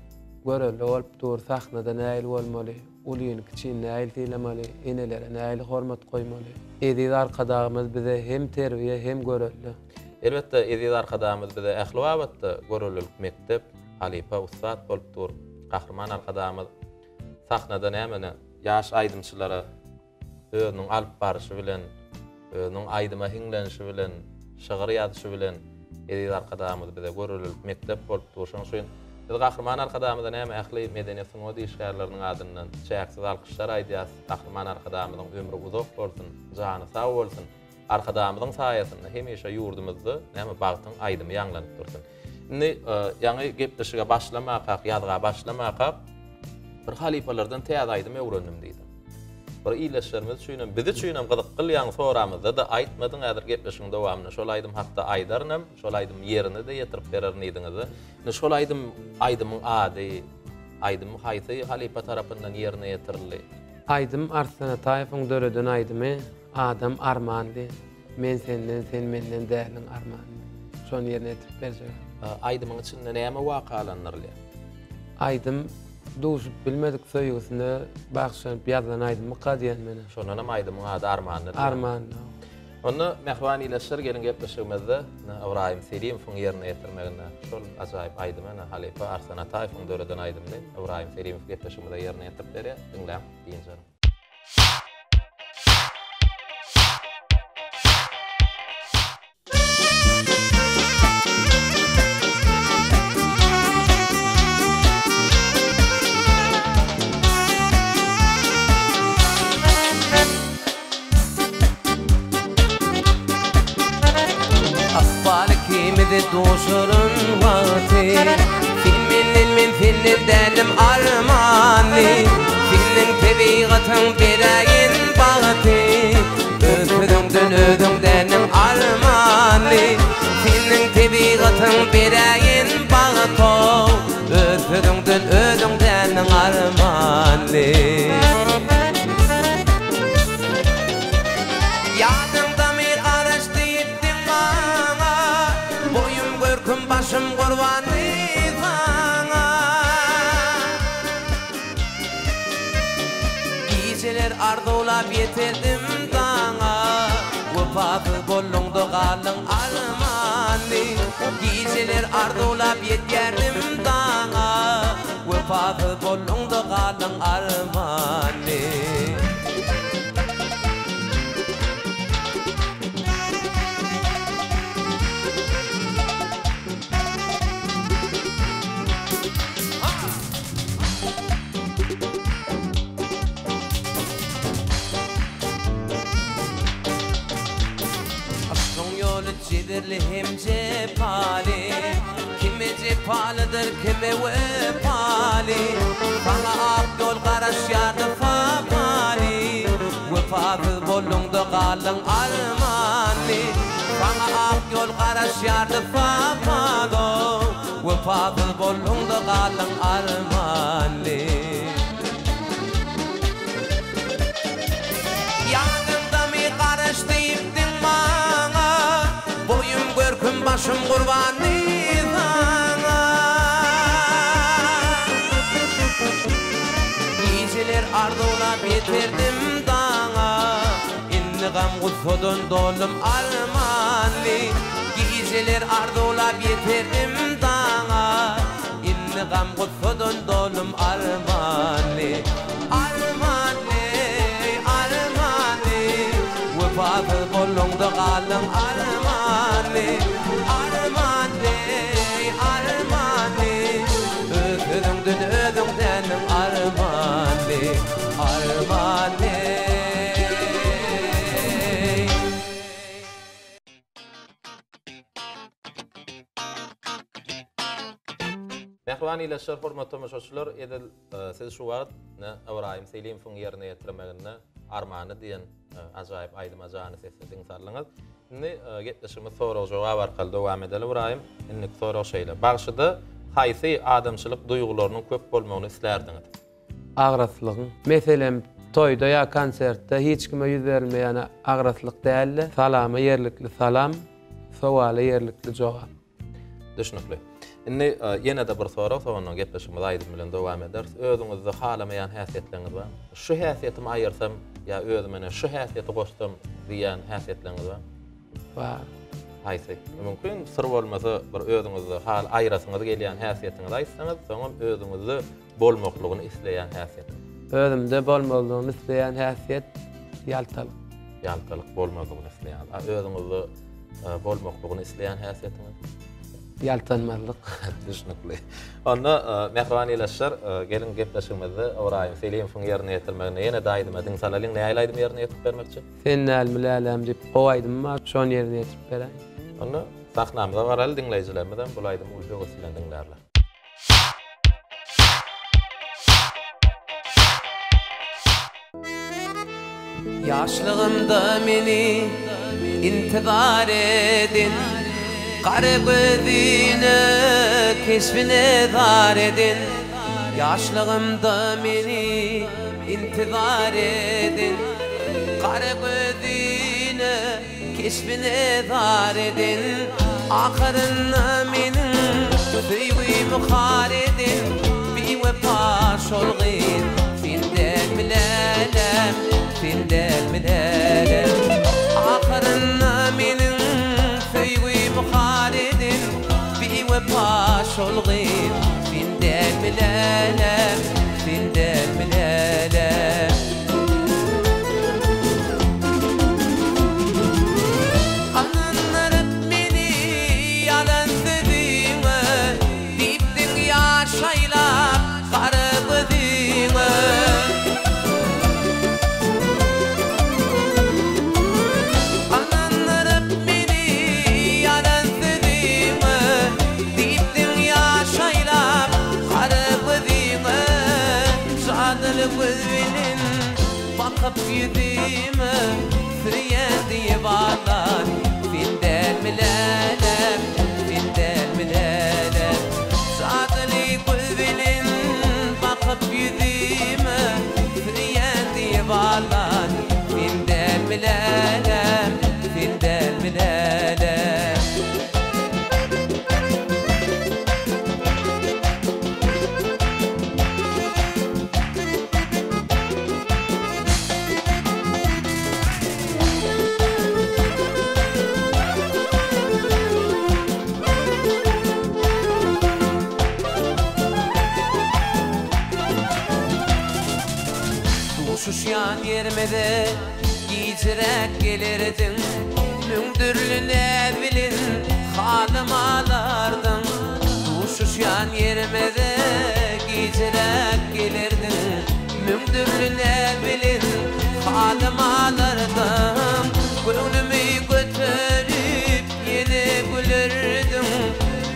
görelde bolup dur, sahnada nähili bolmaly, ulyny kiçini nähili sylamaly, enelere nähili hormat goýmaly. Eziz Arkadagymyz bize hem terbiýe hem görelde. Elbetde Eziz Arkadagymyz bize ähli babatda göreldelik mekdep, halypa, ussat bolup dur. Gahryman Arkadagymyz sahnada nämene ýaş aýdymçylara Özüniň alyp barşy bilen, özüniň aýdyma hiňlenişi bilen, şygyr ýazyşy bilen Eziz Arkadagymyz bize görelilik mekdep bolup dur. Şonuň üçin biz Gahryman Arkadagymyza näme ähli medeniýet sungat işgärleriniň adyndan çäksiz alkyşlar aýdýas. Gahryman Arkadagymyzyň ömri uzak bolsun, jany sag bolsun. Arkadagymyzyň saýasynda hemişe ýurdumyzda näme bagtyň aýdymy ýaňlanyp dursun. Indi ýaňy gepleşige başlamakak, ýazga başlamakak bir halypalardan täze aýdym öwrendim diýdiň. Bir ildeşlerimiz üçin hem, biz üçin hem gyzykly ýaňy soramyzda-da aýtmadyň, häzir gepleşigiň dowamynda şol aýdym hakda aýdaryn hem, şol aýdymy ýerine-de ýetirip bererin diýdiňiz-de. Indi şol aýdym, aýdymyň ady, aýdym haýsy halypa tarapyndan ýerine ýetirildi? Aýdym Arslan Ataýewiň döreden aýdymy Adam armanly. Men senden, sen menden däliň armanly. Şony ýerine ýetirip berjek. Aýdymyň içinde näme wakalandyrylýar? Aýdym duşup bilmedik söýgüsine bagyşlanyp ýazylan aýdymmyka diýen men. Şondanam aýdymyň ady Armanly diýen. Armanly. Onda mähriban ildeşler geliň gepleşigimizde Ybraýym Selimowyň ýerine ýetirmeginde şol ajaýyp aýdymy ine halypa Arslan Ataýewiň döreden aýdymyny Ybraýym Selimow gepleşigimize ýerine ýetirip berýär. Diňläň, dynç alyň. Ykbal ikimizi duşuran wagty Sen menden men senden däldim armanly Seniň tebigatyň beräýen bagty Öz sözüňden özüň dändiň armanly Seniň tebigatyň beräýen bagty Öz sözüňden özüň dändiň armanly. Ýadyňdamy garaş diýipdiň maňa, Boýum görküm başym gurbandy saňa. Gijeler arzuwlap ýeterdim daňa, Wepasyz bolduňda galdyň armanly. Gijeler arzuwlap ýetýärdim daňa, Wepasyz bolduňda galdyň armanly. Yşkyň ýoly jebirli hem jepaly, Kime jepalydyr, kime wepaly. Saňa ak ýol garaşýardy sapaly, Wepasyz bolduň-da galdyň armanly. Saňa ak ýol garaşýardy sapaly, Wepasyz bolduň-da galdyň armanly. Ýadyňdamy garaş diýipdiň maňa, Boýum görküm başym gurbandy saňa. Gijeler arzuwlap ýeterdim daňa, Indi gam-gussadan doldum armanly. Gijeler arzuwlap ýeterdim daňa, Indi gam-gussadan doldum armanly. Armanly, armanly, Wepasyz bolduň-da galdyň armanly. Armanly, armanly, Öz sözüňden özüň dändiň armanly. Armanly. Mähriban ildeşler, hormatly tomaşaçylar, edil siz şu wagt Ybraýym Selimowyň ýerine ýetirmeginde Armany diýen ajaýyp aýdyma jany sesli diň saldyňyz. Indi gepleşigimizi sorag-jogap arkaly dowam edeli Ybraýym. Indiki sorag şeýle. Bagşyda haýsy adamçylyk duýgularynyň köp bolmagyny islärdiňiz? Agraslygyň. Meselem, toýda ýa konsertde hiç kime ýüz berilmeýän agraslyk däl-de, salama ýerlikli salam, sowala ýerlikli jogap. Düşnükli. Indi ýene-de bir sorag, soňundan gepleşigimizi aýdym bilen dowam ederis. Özüňizde halamaýan häsiýetleriňiz barmy? Şu häsiýetimi aýyrsam ýa özüme ine şu häsiýeti goşsam diýýän häsiýetleriňiz barmy? Bar. Haýsy? Mümkin syr bolmasa bir özüňizde hal aýrasyňyz gelýän häsiýetiňizi aýtsaňyz, soňam özüňizde bolmaklygyny isleýän häsiýetiň. Özümde bolmazlygyny isleýän häsiýet ýaltalyk. Ýaltalyk bolmazlygyny isleýän. A özüňizde bolmaklygyny isleýän häsiýetiňiz? Ýaltanmazlyk. Düşnükli. Onda mähriban ildeşler, geliň gepleşigimizde Ybraýym Selimowyň ýerine ýetirmeginde ýene-de aýdyma diň salalyň. Nähili aýdym ýerine ýetirip bermekçi? Sen dälmi läläm diýip gowy aýdym bar, şony ýerine ýetirip beräýin. Onda sahnamyza baraly, diňleýjilerimizem bul aýdymy uly höwes bilen diňlärler. Ýaşlygymda meni intizar eden, Gara gözüne keşbine zar eden. Ýaşlygymda meni intizar eden, Gara gözüne Keşbine zar eden, ahyrynda meniň söýgimi har eden biwepa şol gyz sen dälmi lälem, sen dälmi lälem. Ahyrynda. Jadyly göz bilen bakyp ýüzüme Söýýän diýip aldan sen dälmi läläm, sen dälmi läläm. Jadyly göz bilen bakyp ýüzüme Söýýän diýip aldan sen dälmi läläm, sen dälmi läläm. Duşuşýan ýerimize gijiräk gelerdiň, Müň dürli näz bilen halym alardyň. Duşuşýan ýerimize gijiräk gelerdiň, Müň dürli näz bilen halym alardyň. Göwnümi göterip ýene gülerdiň,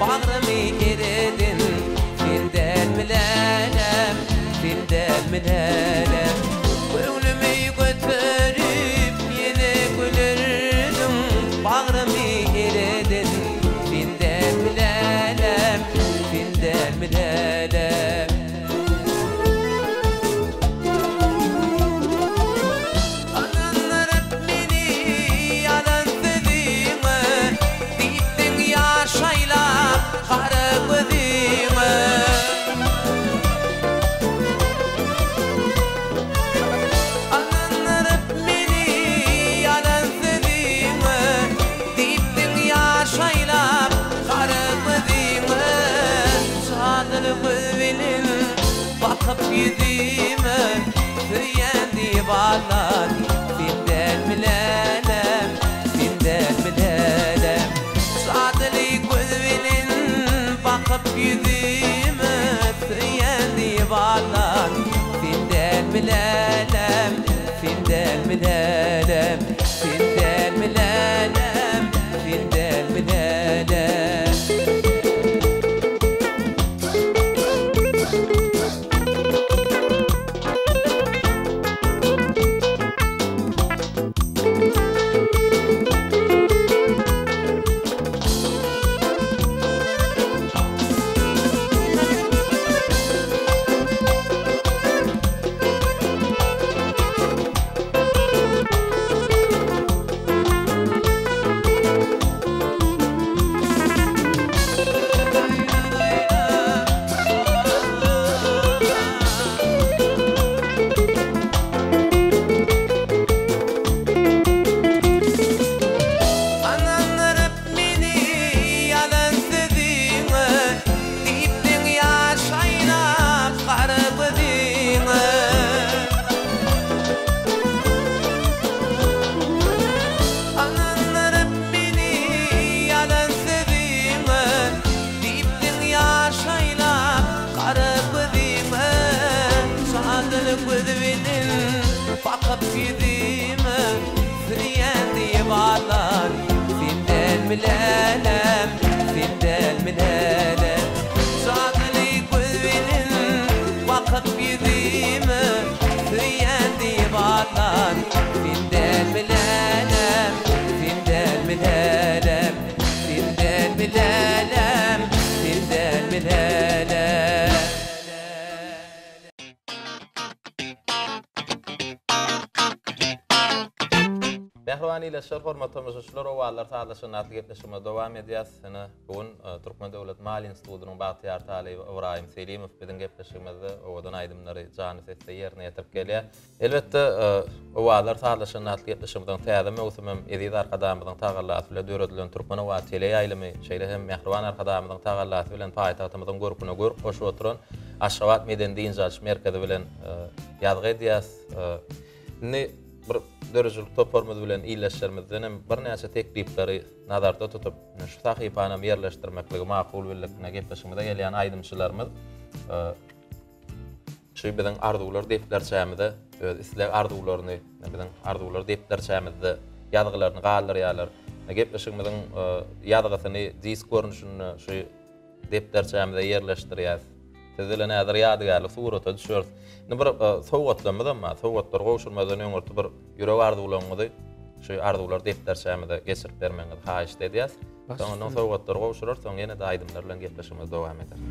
Bagrymy ereden sen dälmi läläm, sen dälmi läläm. Göwnümi göterip ýene gülerdiň, Bagrymy ereden sen dälmi läläm, sen dälmi läläm. Ynandyryp meni ýalan sözüňe, Diýipdiň ýaş aýlap gara gözüňe. Ynandyryp meni ýalan sözüňe, Diýipdiň ýaş aýlap gara gözüňe. Jadyly göz bilen bakyp ýüzüme, Söýýän diýip aldan sen dälmi läläm, sen dälmi läläm. Jadyly göz bilen bakyp ýüzüme, Söýýän diýip aldan sen dälmi läläm, sen dälmi läläm, sen dälmi läläm, sen dälmi läläm. Ynandyryp meni ýalan sözüňe, Diýipdiň ýaş aýlap gara gözüňe. Ynandyryp meni ýalan sözüňe, Diýipdiň ýaş aýlap gara gözüňe. Jadyly göz bilen bakyp ýüzüme, Söýýän diýip aldan sen dälmi läläm, sen dälmi läläm. Jadyly göz bilen bakyp ýüzüme, Söýýän diýip aldan sen dälmi läläm, sen dälmi läläm, sen dälmi läläm, sen dälmi läläm. Mähriban ildeşler, hormatly tomaşaçylar, Owazlar sazlaşygyny atly gepleşigimizi dowam edýäs. Ine, bu gün Türkmen döwlet maliýe institutynyň bagtyýar talyby Ybraýym Selimow biziň gepleşigimizde owadan aýdymlary janly sesde ýerine ýetirip gelýär. Elbetde, Owazlar sazlaşygyny atly gepleşigimiziň täze möwsümem eziz Arkadagymyzyň tagallasy bilen döredilen Türkmen owazy teleýaýlymy, şeýle hem mähriban Arkadagymyzyň tagallasy bilen paýtagtymyzyň görküne görk goşup oturan Aşgabat medeni-dynç alyş merkezi bilen ýazgy edýäs. Indi bir döredijilik toparymyz bilen ildeşlerimizden hem birnäçe teklipleri nazarda tutup, şu sahypany hem ýerleşdirmekligi makul bildik. Ine, gepleşigimize gelýän aýdymçylarymyz şu biziň arzuwlar depderçämize öz isleg-arzuwlaryny, biziň arzuwlar depderçämizde ýazgylaryny galdyrýarlar. Gepleşigimiziň ýazgysyny disk görnüşinde şu depderçämize ýerleşdirýäs. Siz bilen häzir ýadygärlik surata düşeris. Indi bir sowgatlarymyzam bar. Sowgatlary gowşurmazdan öňürti bir ýürek arzuwlaryňyzy şu arzuwlar depderçämize geçirip bermegiňizi haýyşt edýäs. Soňundan sowgatlary gowşurar, soň ýene-de aýdymlar bilen gepleşigimizi dowam ederis.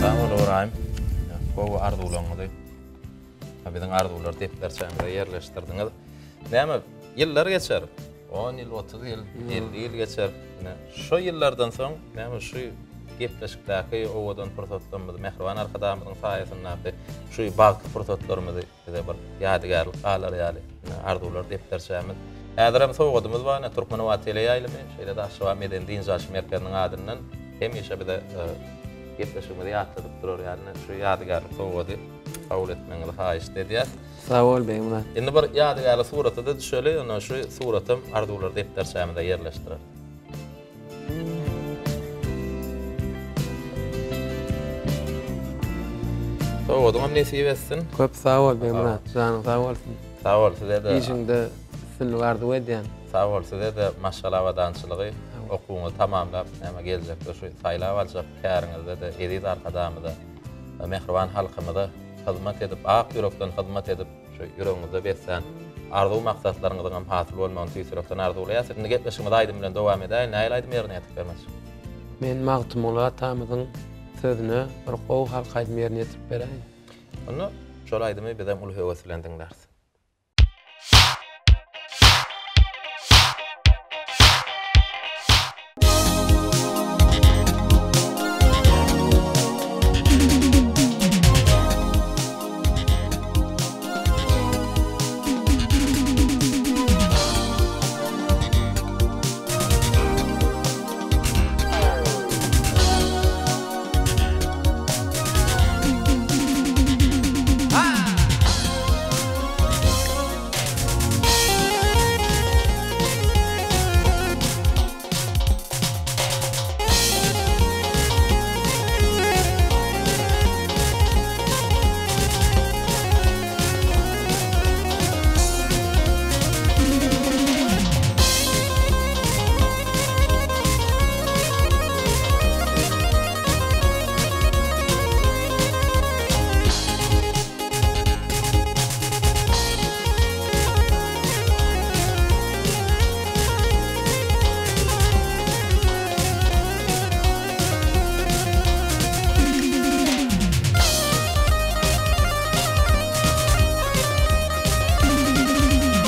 Sag bol Ybraýym. Gowy arzuwlaryňyzy biziň arzuwlar depderçämize ýerleşdirdiňiz. Näme, ýyllar geçer. 10 ýyl, 30 ýyl, 50 ýyl geçer. Ine, şo ýyllardan soň näme şu gepleşikdäki owadan pursatlarymyzy, mähriban Arkadagymyzyň saýasyndaky şu bagtly pursatlarymyzy Bize bir ýadygärlik galar ýaly, ine, arzuwlar depderçämiz. Häzirem sowgadymyz bar, ine, Türkmenobat teleýaýlymy, şeýle-de Aşgabat medeni-dynç alyş merkeziniň adyndan hemişe bize gepleşigimizi ýatladyp durar ýaly, ine, şu ýadygärlik sowgady kabul etmegiňizi haýyşt edýäs. Sag bol, Begmyrat. Indi bir ýadygärlik surata-da düşeli, onda şu suratam arzuwlar depderçämize ýerleşdireris. Sowgadyňam nesip etsin. Köp sag bol Begmyrat, janyň sag bolsun. Sag bol size-de. Işiňde üstünlik arzuw edýän. Sag bol size-de maşgala abadançylygy, okuwyňyzy tamamlap, näme geljekde şu saýlap aljak käriňizde-de eziz Arkadagymyza, mähriban halkymyza hyzmat edip, ak ýürekden hyzmat edip, Şu ýüregiňizde beslän arzuw-maksatlaryňyzyň hem hasyl bolmagyny tüýs ýürekden arzuwlaýas. Indi gepleşigimizi aýdym bilen dowam edäýin. Nähili aýdym ýerine ýetirip bermekçi? Men Magtymguly atamyzyň sözüne bir gowy halk aýdym ýerine ýetirip beräýin. Onda şol aýdymy bizem uly höwes bilen diňläris.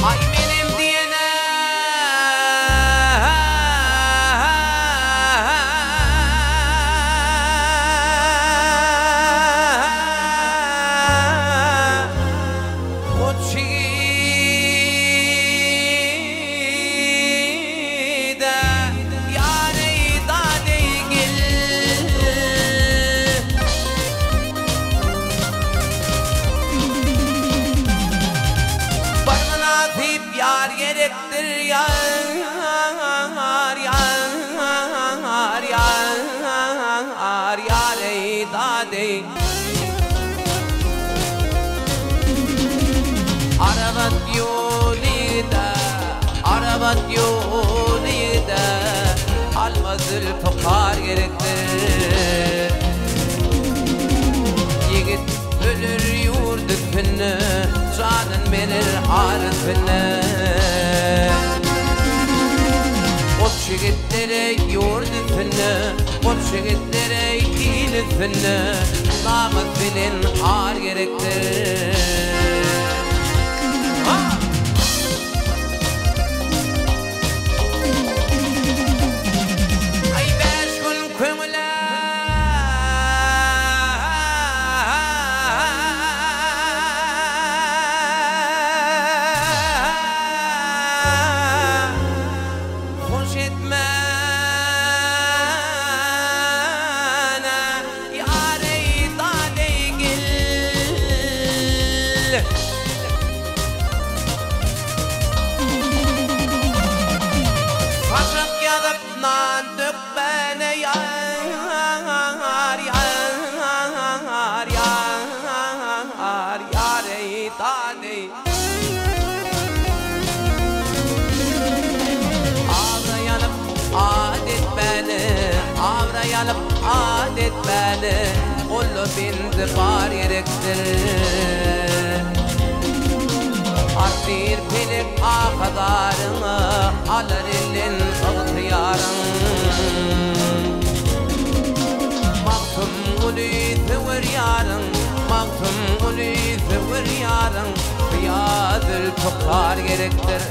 Aý menem diýene. Goç ýigide ýar eý dad eý gel. Bir mynasyp ýar gerekdir ýar ýar ýar ýar eý dad eý. Arabat ýoly-da, Arabat ýoly-da, Alma zülpükar gerekdir. Ýigit öler ýurt üstünde, Janyn berer ar üstünde. Goç ýigitlere ýurt üstünde, Goç ýigitlere il üstünde, Namys bilen ar gerekdir. Aý bäş gün köňüle. Hoş etmäne ýar eý dad eý gel. Bagyp nan dökmäne ýar ýar ýar ýar eý dad eý. Abraý alyp at etmäne abraý alyp at etmäne Golda bendi bar gerekdir. Artyr pelek ahy-zaryňa alar elden ygtyýaryň. Magtymguly söwer ýaryň, Magtymguly söwer ýaryň, Syýa zülpükar gerekdir.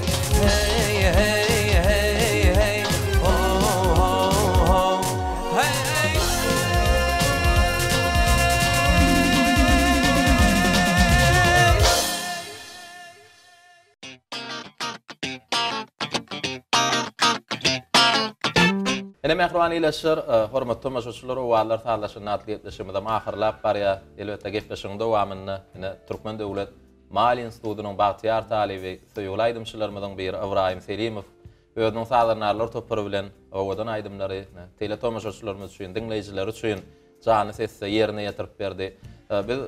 Heý, heý, heý, heý, ho, ho, ho, heý, heý. Ine mähriban ildeşler, hormatly tomaşaçylar, Owazlar sazlaşanda atly gepleşigimizem ahyrlap barýar. Elbetde gepleşigiň dowamynda ine Türkmen döwlet maliýe institutynyň bagtyýar talyby, söýgüli aýdymçylarymyzyň biri Ybraýym Selimow özüniň sazandarlar topary bilen owadan aýdymlary teletomaşaçylarymyz üçin, diňleýjiler üçin janly sesde ýerine ýetirip berdi. Biz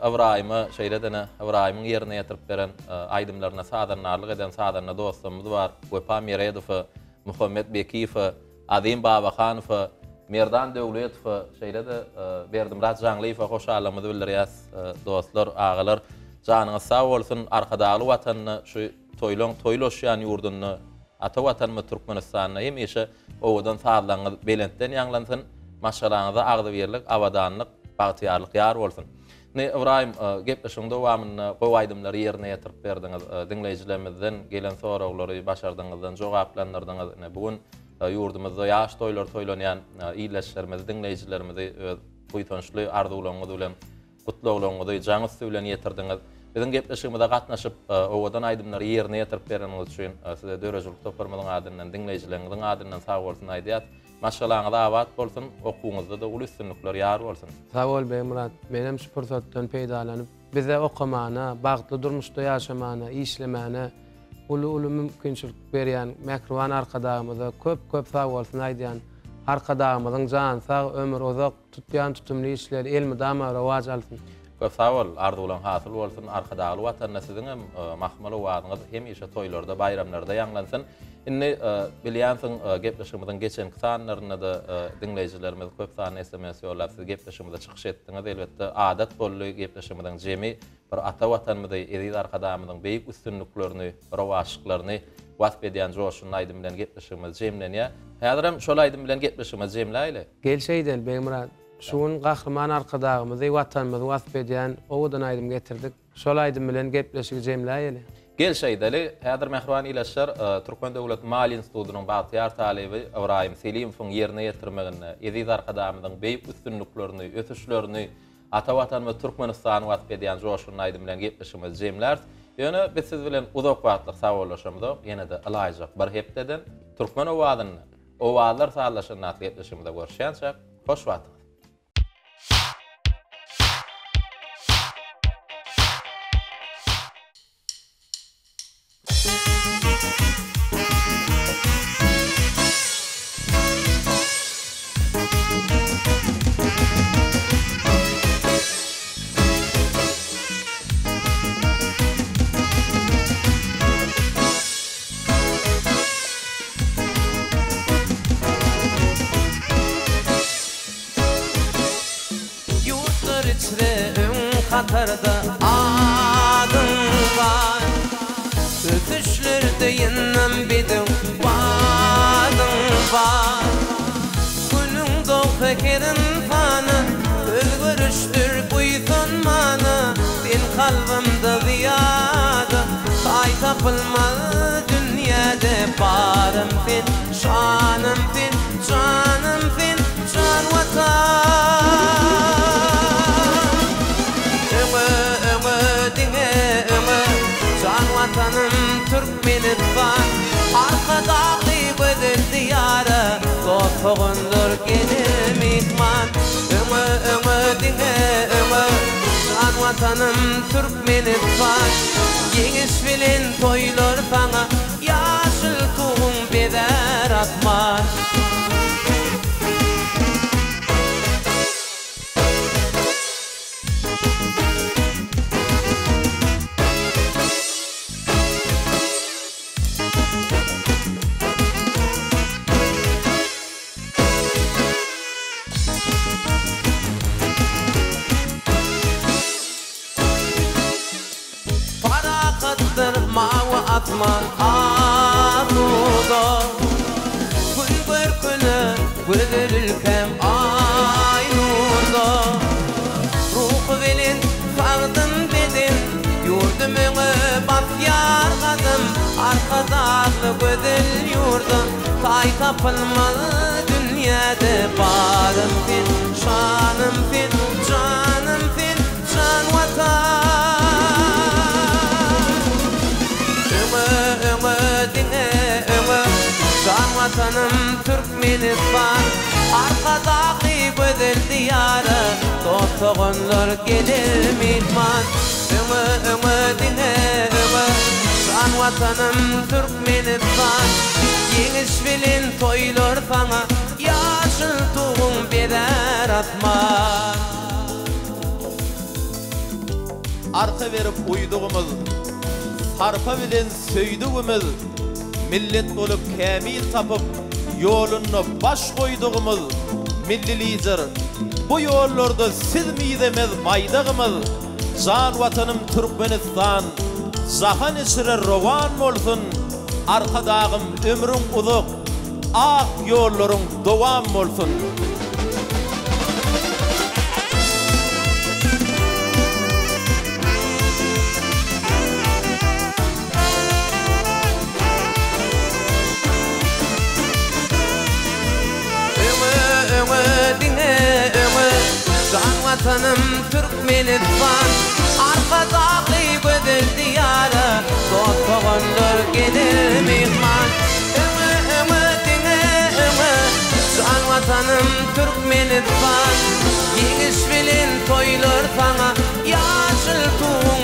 Ybraýyma şeýle-de Ybraýymyň ýerine ýetirip beren aýdymlaryna sazandarlyk eden sazanda dostlarymyz bar, Wepa Meredowa, Muhammet Bekiýewe, Azim Babahanowa, Merdan Döwletowa, şeýle-de Berdimyrat Jaňlyýewe hoşallygymyzy bildirýäs. Dostlar, agalar, janyňyz sag bolsun, Arkadagly Watanda şu toýlaň toýlaşýan ýurdunda, ata Watanymyz Türkmenistanda hemişe Owadan sazlaryňyz belentden ýaňlansyn, maşgalaňyza agzybirlik, abadanlyk, bagtyýarlyk ýar bolsun. Indi Ybraýym, gepleşigiň dowamynda gowy aýdymlary ýerine ýetirip berdiňiz. Diňleýjilerimizden gelen soraglary başardygyňyzdan jogaplandyrdyňyz. Ine, bu gün ýurdumyzda ýaş toýlary toýlanýan ildeşlerimizi, diňleýjilerimizi öz buýsançly arzuwlaryňyz bilen Gutlaglaryňyzy jaň üsti bilen ýetirdiňiz. Biziň gepleşigimize gatnaşyp, owadan aýdymlary ýerine ýetirip bereniňiz üçin size döredijilik toparymyzyň adyndan, diňleýjileriňiziň adyndan sagbolsun aýdýas. Maşgalaňyz abat bolsun, okuwyňyzda-da uly üstünlikler ýar bolsun! Sag bol Begmyrat, menem şu pursatdan peýdalanyp, bize okamana, bagtly durmuşda ýaşamana, işlemäne uly-uly mümkinçilik berýän mähriban Arkadagymyza köp-köp sagbolsun aýdýan. Arkadagymyzyň jany sag, ömri uzak, Tutýan tutumly işleri elmydama rowaç alsyn. Köp sag bol, arzuwlaň hasyl bolsun, Arkadagly Watanda siziň hem mahmal owazyňyz hemişe toýlarda, baýramlarda ýaňlansyn. Indi bilýänsiň gepleşigimiziň geçenki sanlarynda-da diňleýjilerimiz köp sanly sms ýollap siz gepleşigimizde çykyş etdiňiz. Elbetde adat boldy gepleşigimiziň jemi bir ata Watanymyzy, eziz Arkadagymyzyň beýik üstünliklerini, rowaçlyklaryny wasp edýän joşgunly aýdym bilen gepleşigimiz jemlenýär. Häzirem şol aýdym bilen gepleşigimizi jemläýli. Gel şeýdeli, Begmyrat. Şu gün Gahryman Arkadagymyzy, Watanymyzy wasp edýän owadan aýdym getirdik. Şol aýdym bilen gepleşigi jemläýeli. Gel şeýdeli, häzir mähriban ildeşler, Türkmen döwlet maliýe institutynyň bagtyýar talyby Ybraýym Selimowyň ýerine ýetirmeginde eziz Arkadagymyzyň beýik üstünliklerini, ösüşlerini, Ata Watanymyz Türkmenistany wasp edýän joşgunly aýdym bilen gepleşigimizi jemläris. Ýöne biz siz bilen uzak wagtlyk sagbollaşamyzok, ýene-de ylaýjak bir hepdeden Türkmen owazynda Owazlar sazlaşanda atly gepleşigimizde görüşýänçäk, hoş wagtyňyz! Ýurtlar içre öň hatarda adyň bar. Ösüşlerde ýyndam bedew badyň bar. Günüň dogsa her ynsana Özgerişdir buýsanmana Sen kalbymda zyýada Taý tapylmaz dünýäde Barym sen, şanym sen, janym sen, jan Watan! Öňe, öňe, diňe öňe, jan Watanym Türkmenistan! Arkadagly gözel Diýara, dost-doganlar geler myhman. Öňe, öňe, diňe öňe, jan Watanym Türkmenistan! Ýeňiş bilen toýlar saňa, Ýaşyl tuguň bezär asman. Asman asuda. Gün görküne gözel ülkäm aý nurda. Ruhy belent sagdyn beden ýurdum öňe basýar gadam. Arkadagly gözel ýurda taý tapylmaz dünýäde. Barym sen, şanym sen, janym sen, jan Watan. Öňe, öňe, diňe öňe, jan Watanym Türkmenistan. Arkadagly gözel Diýara, dost-doganlar geler myhman. Öňe, öňe, diňe öňe, jan Watanym Türkmenistan. Ýeňiş bilen toýlar saňa, ýaşyl Tuguň bezär asman. Arka berip uýdugymyz, sarpa bilen söýdügimiz, millet bolup kämil tapyp, ýolunda baş goýdugymyz, Milli Lider, bu ýollarda siz mizemez baýdagymyz, jan Watanym Türkmenistan, jahan içre rowan bolsun, Arkadagym ömrüň uzak, Ak ýollaryň dowam bolsun! Öňe öňe diňe öňe Jan Watanym Türkmenistan Arkadagly gözel diýara Dost doganlar geler myhman Öňe öňe diňe öňe Jan Watanym Türkmenistan Ýeňiş bilen toýlar saňa Ýaşyl Tuguň.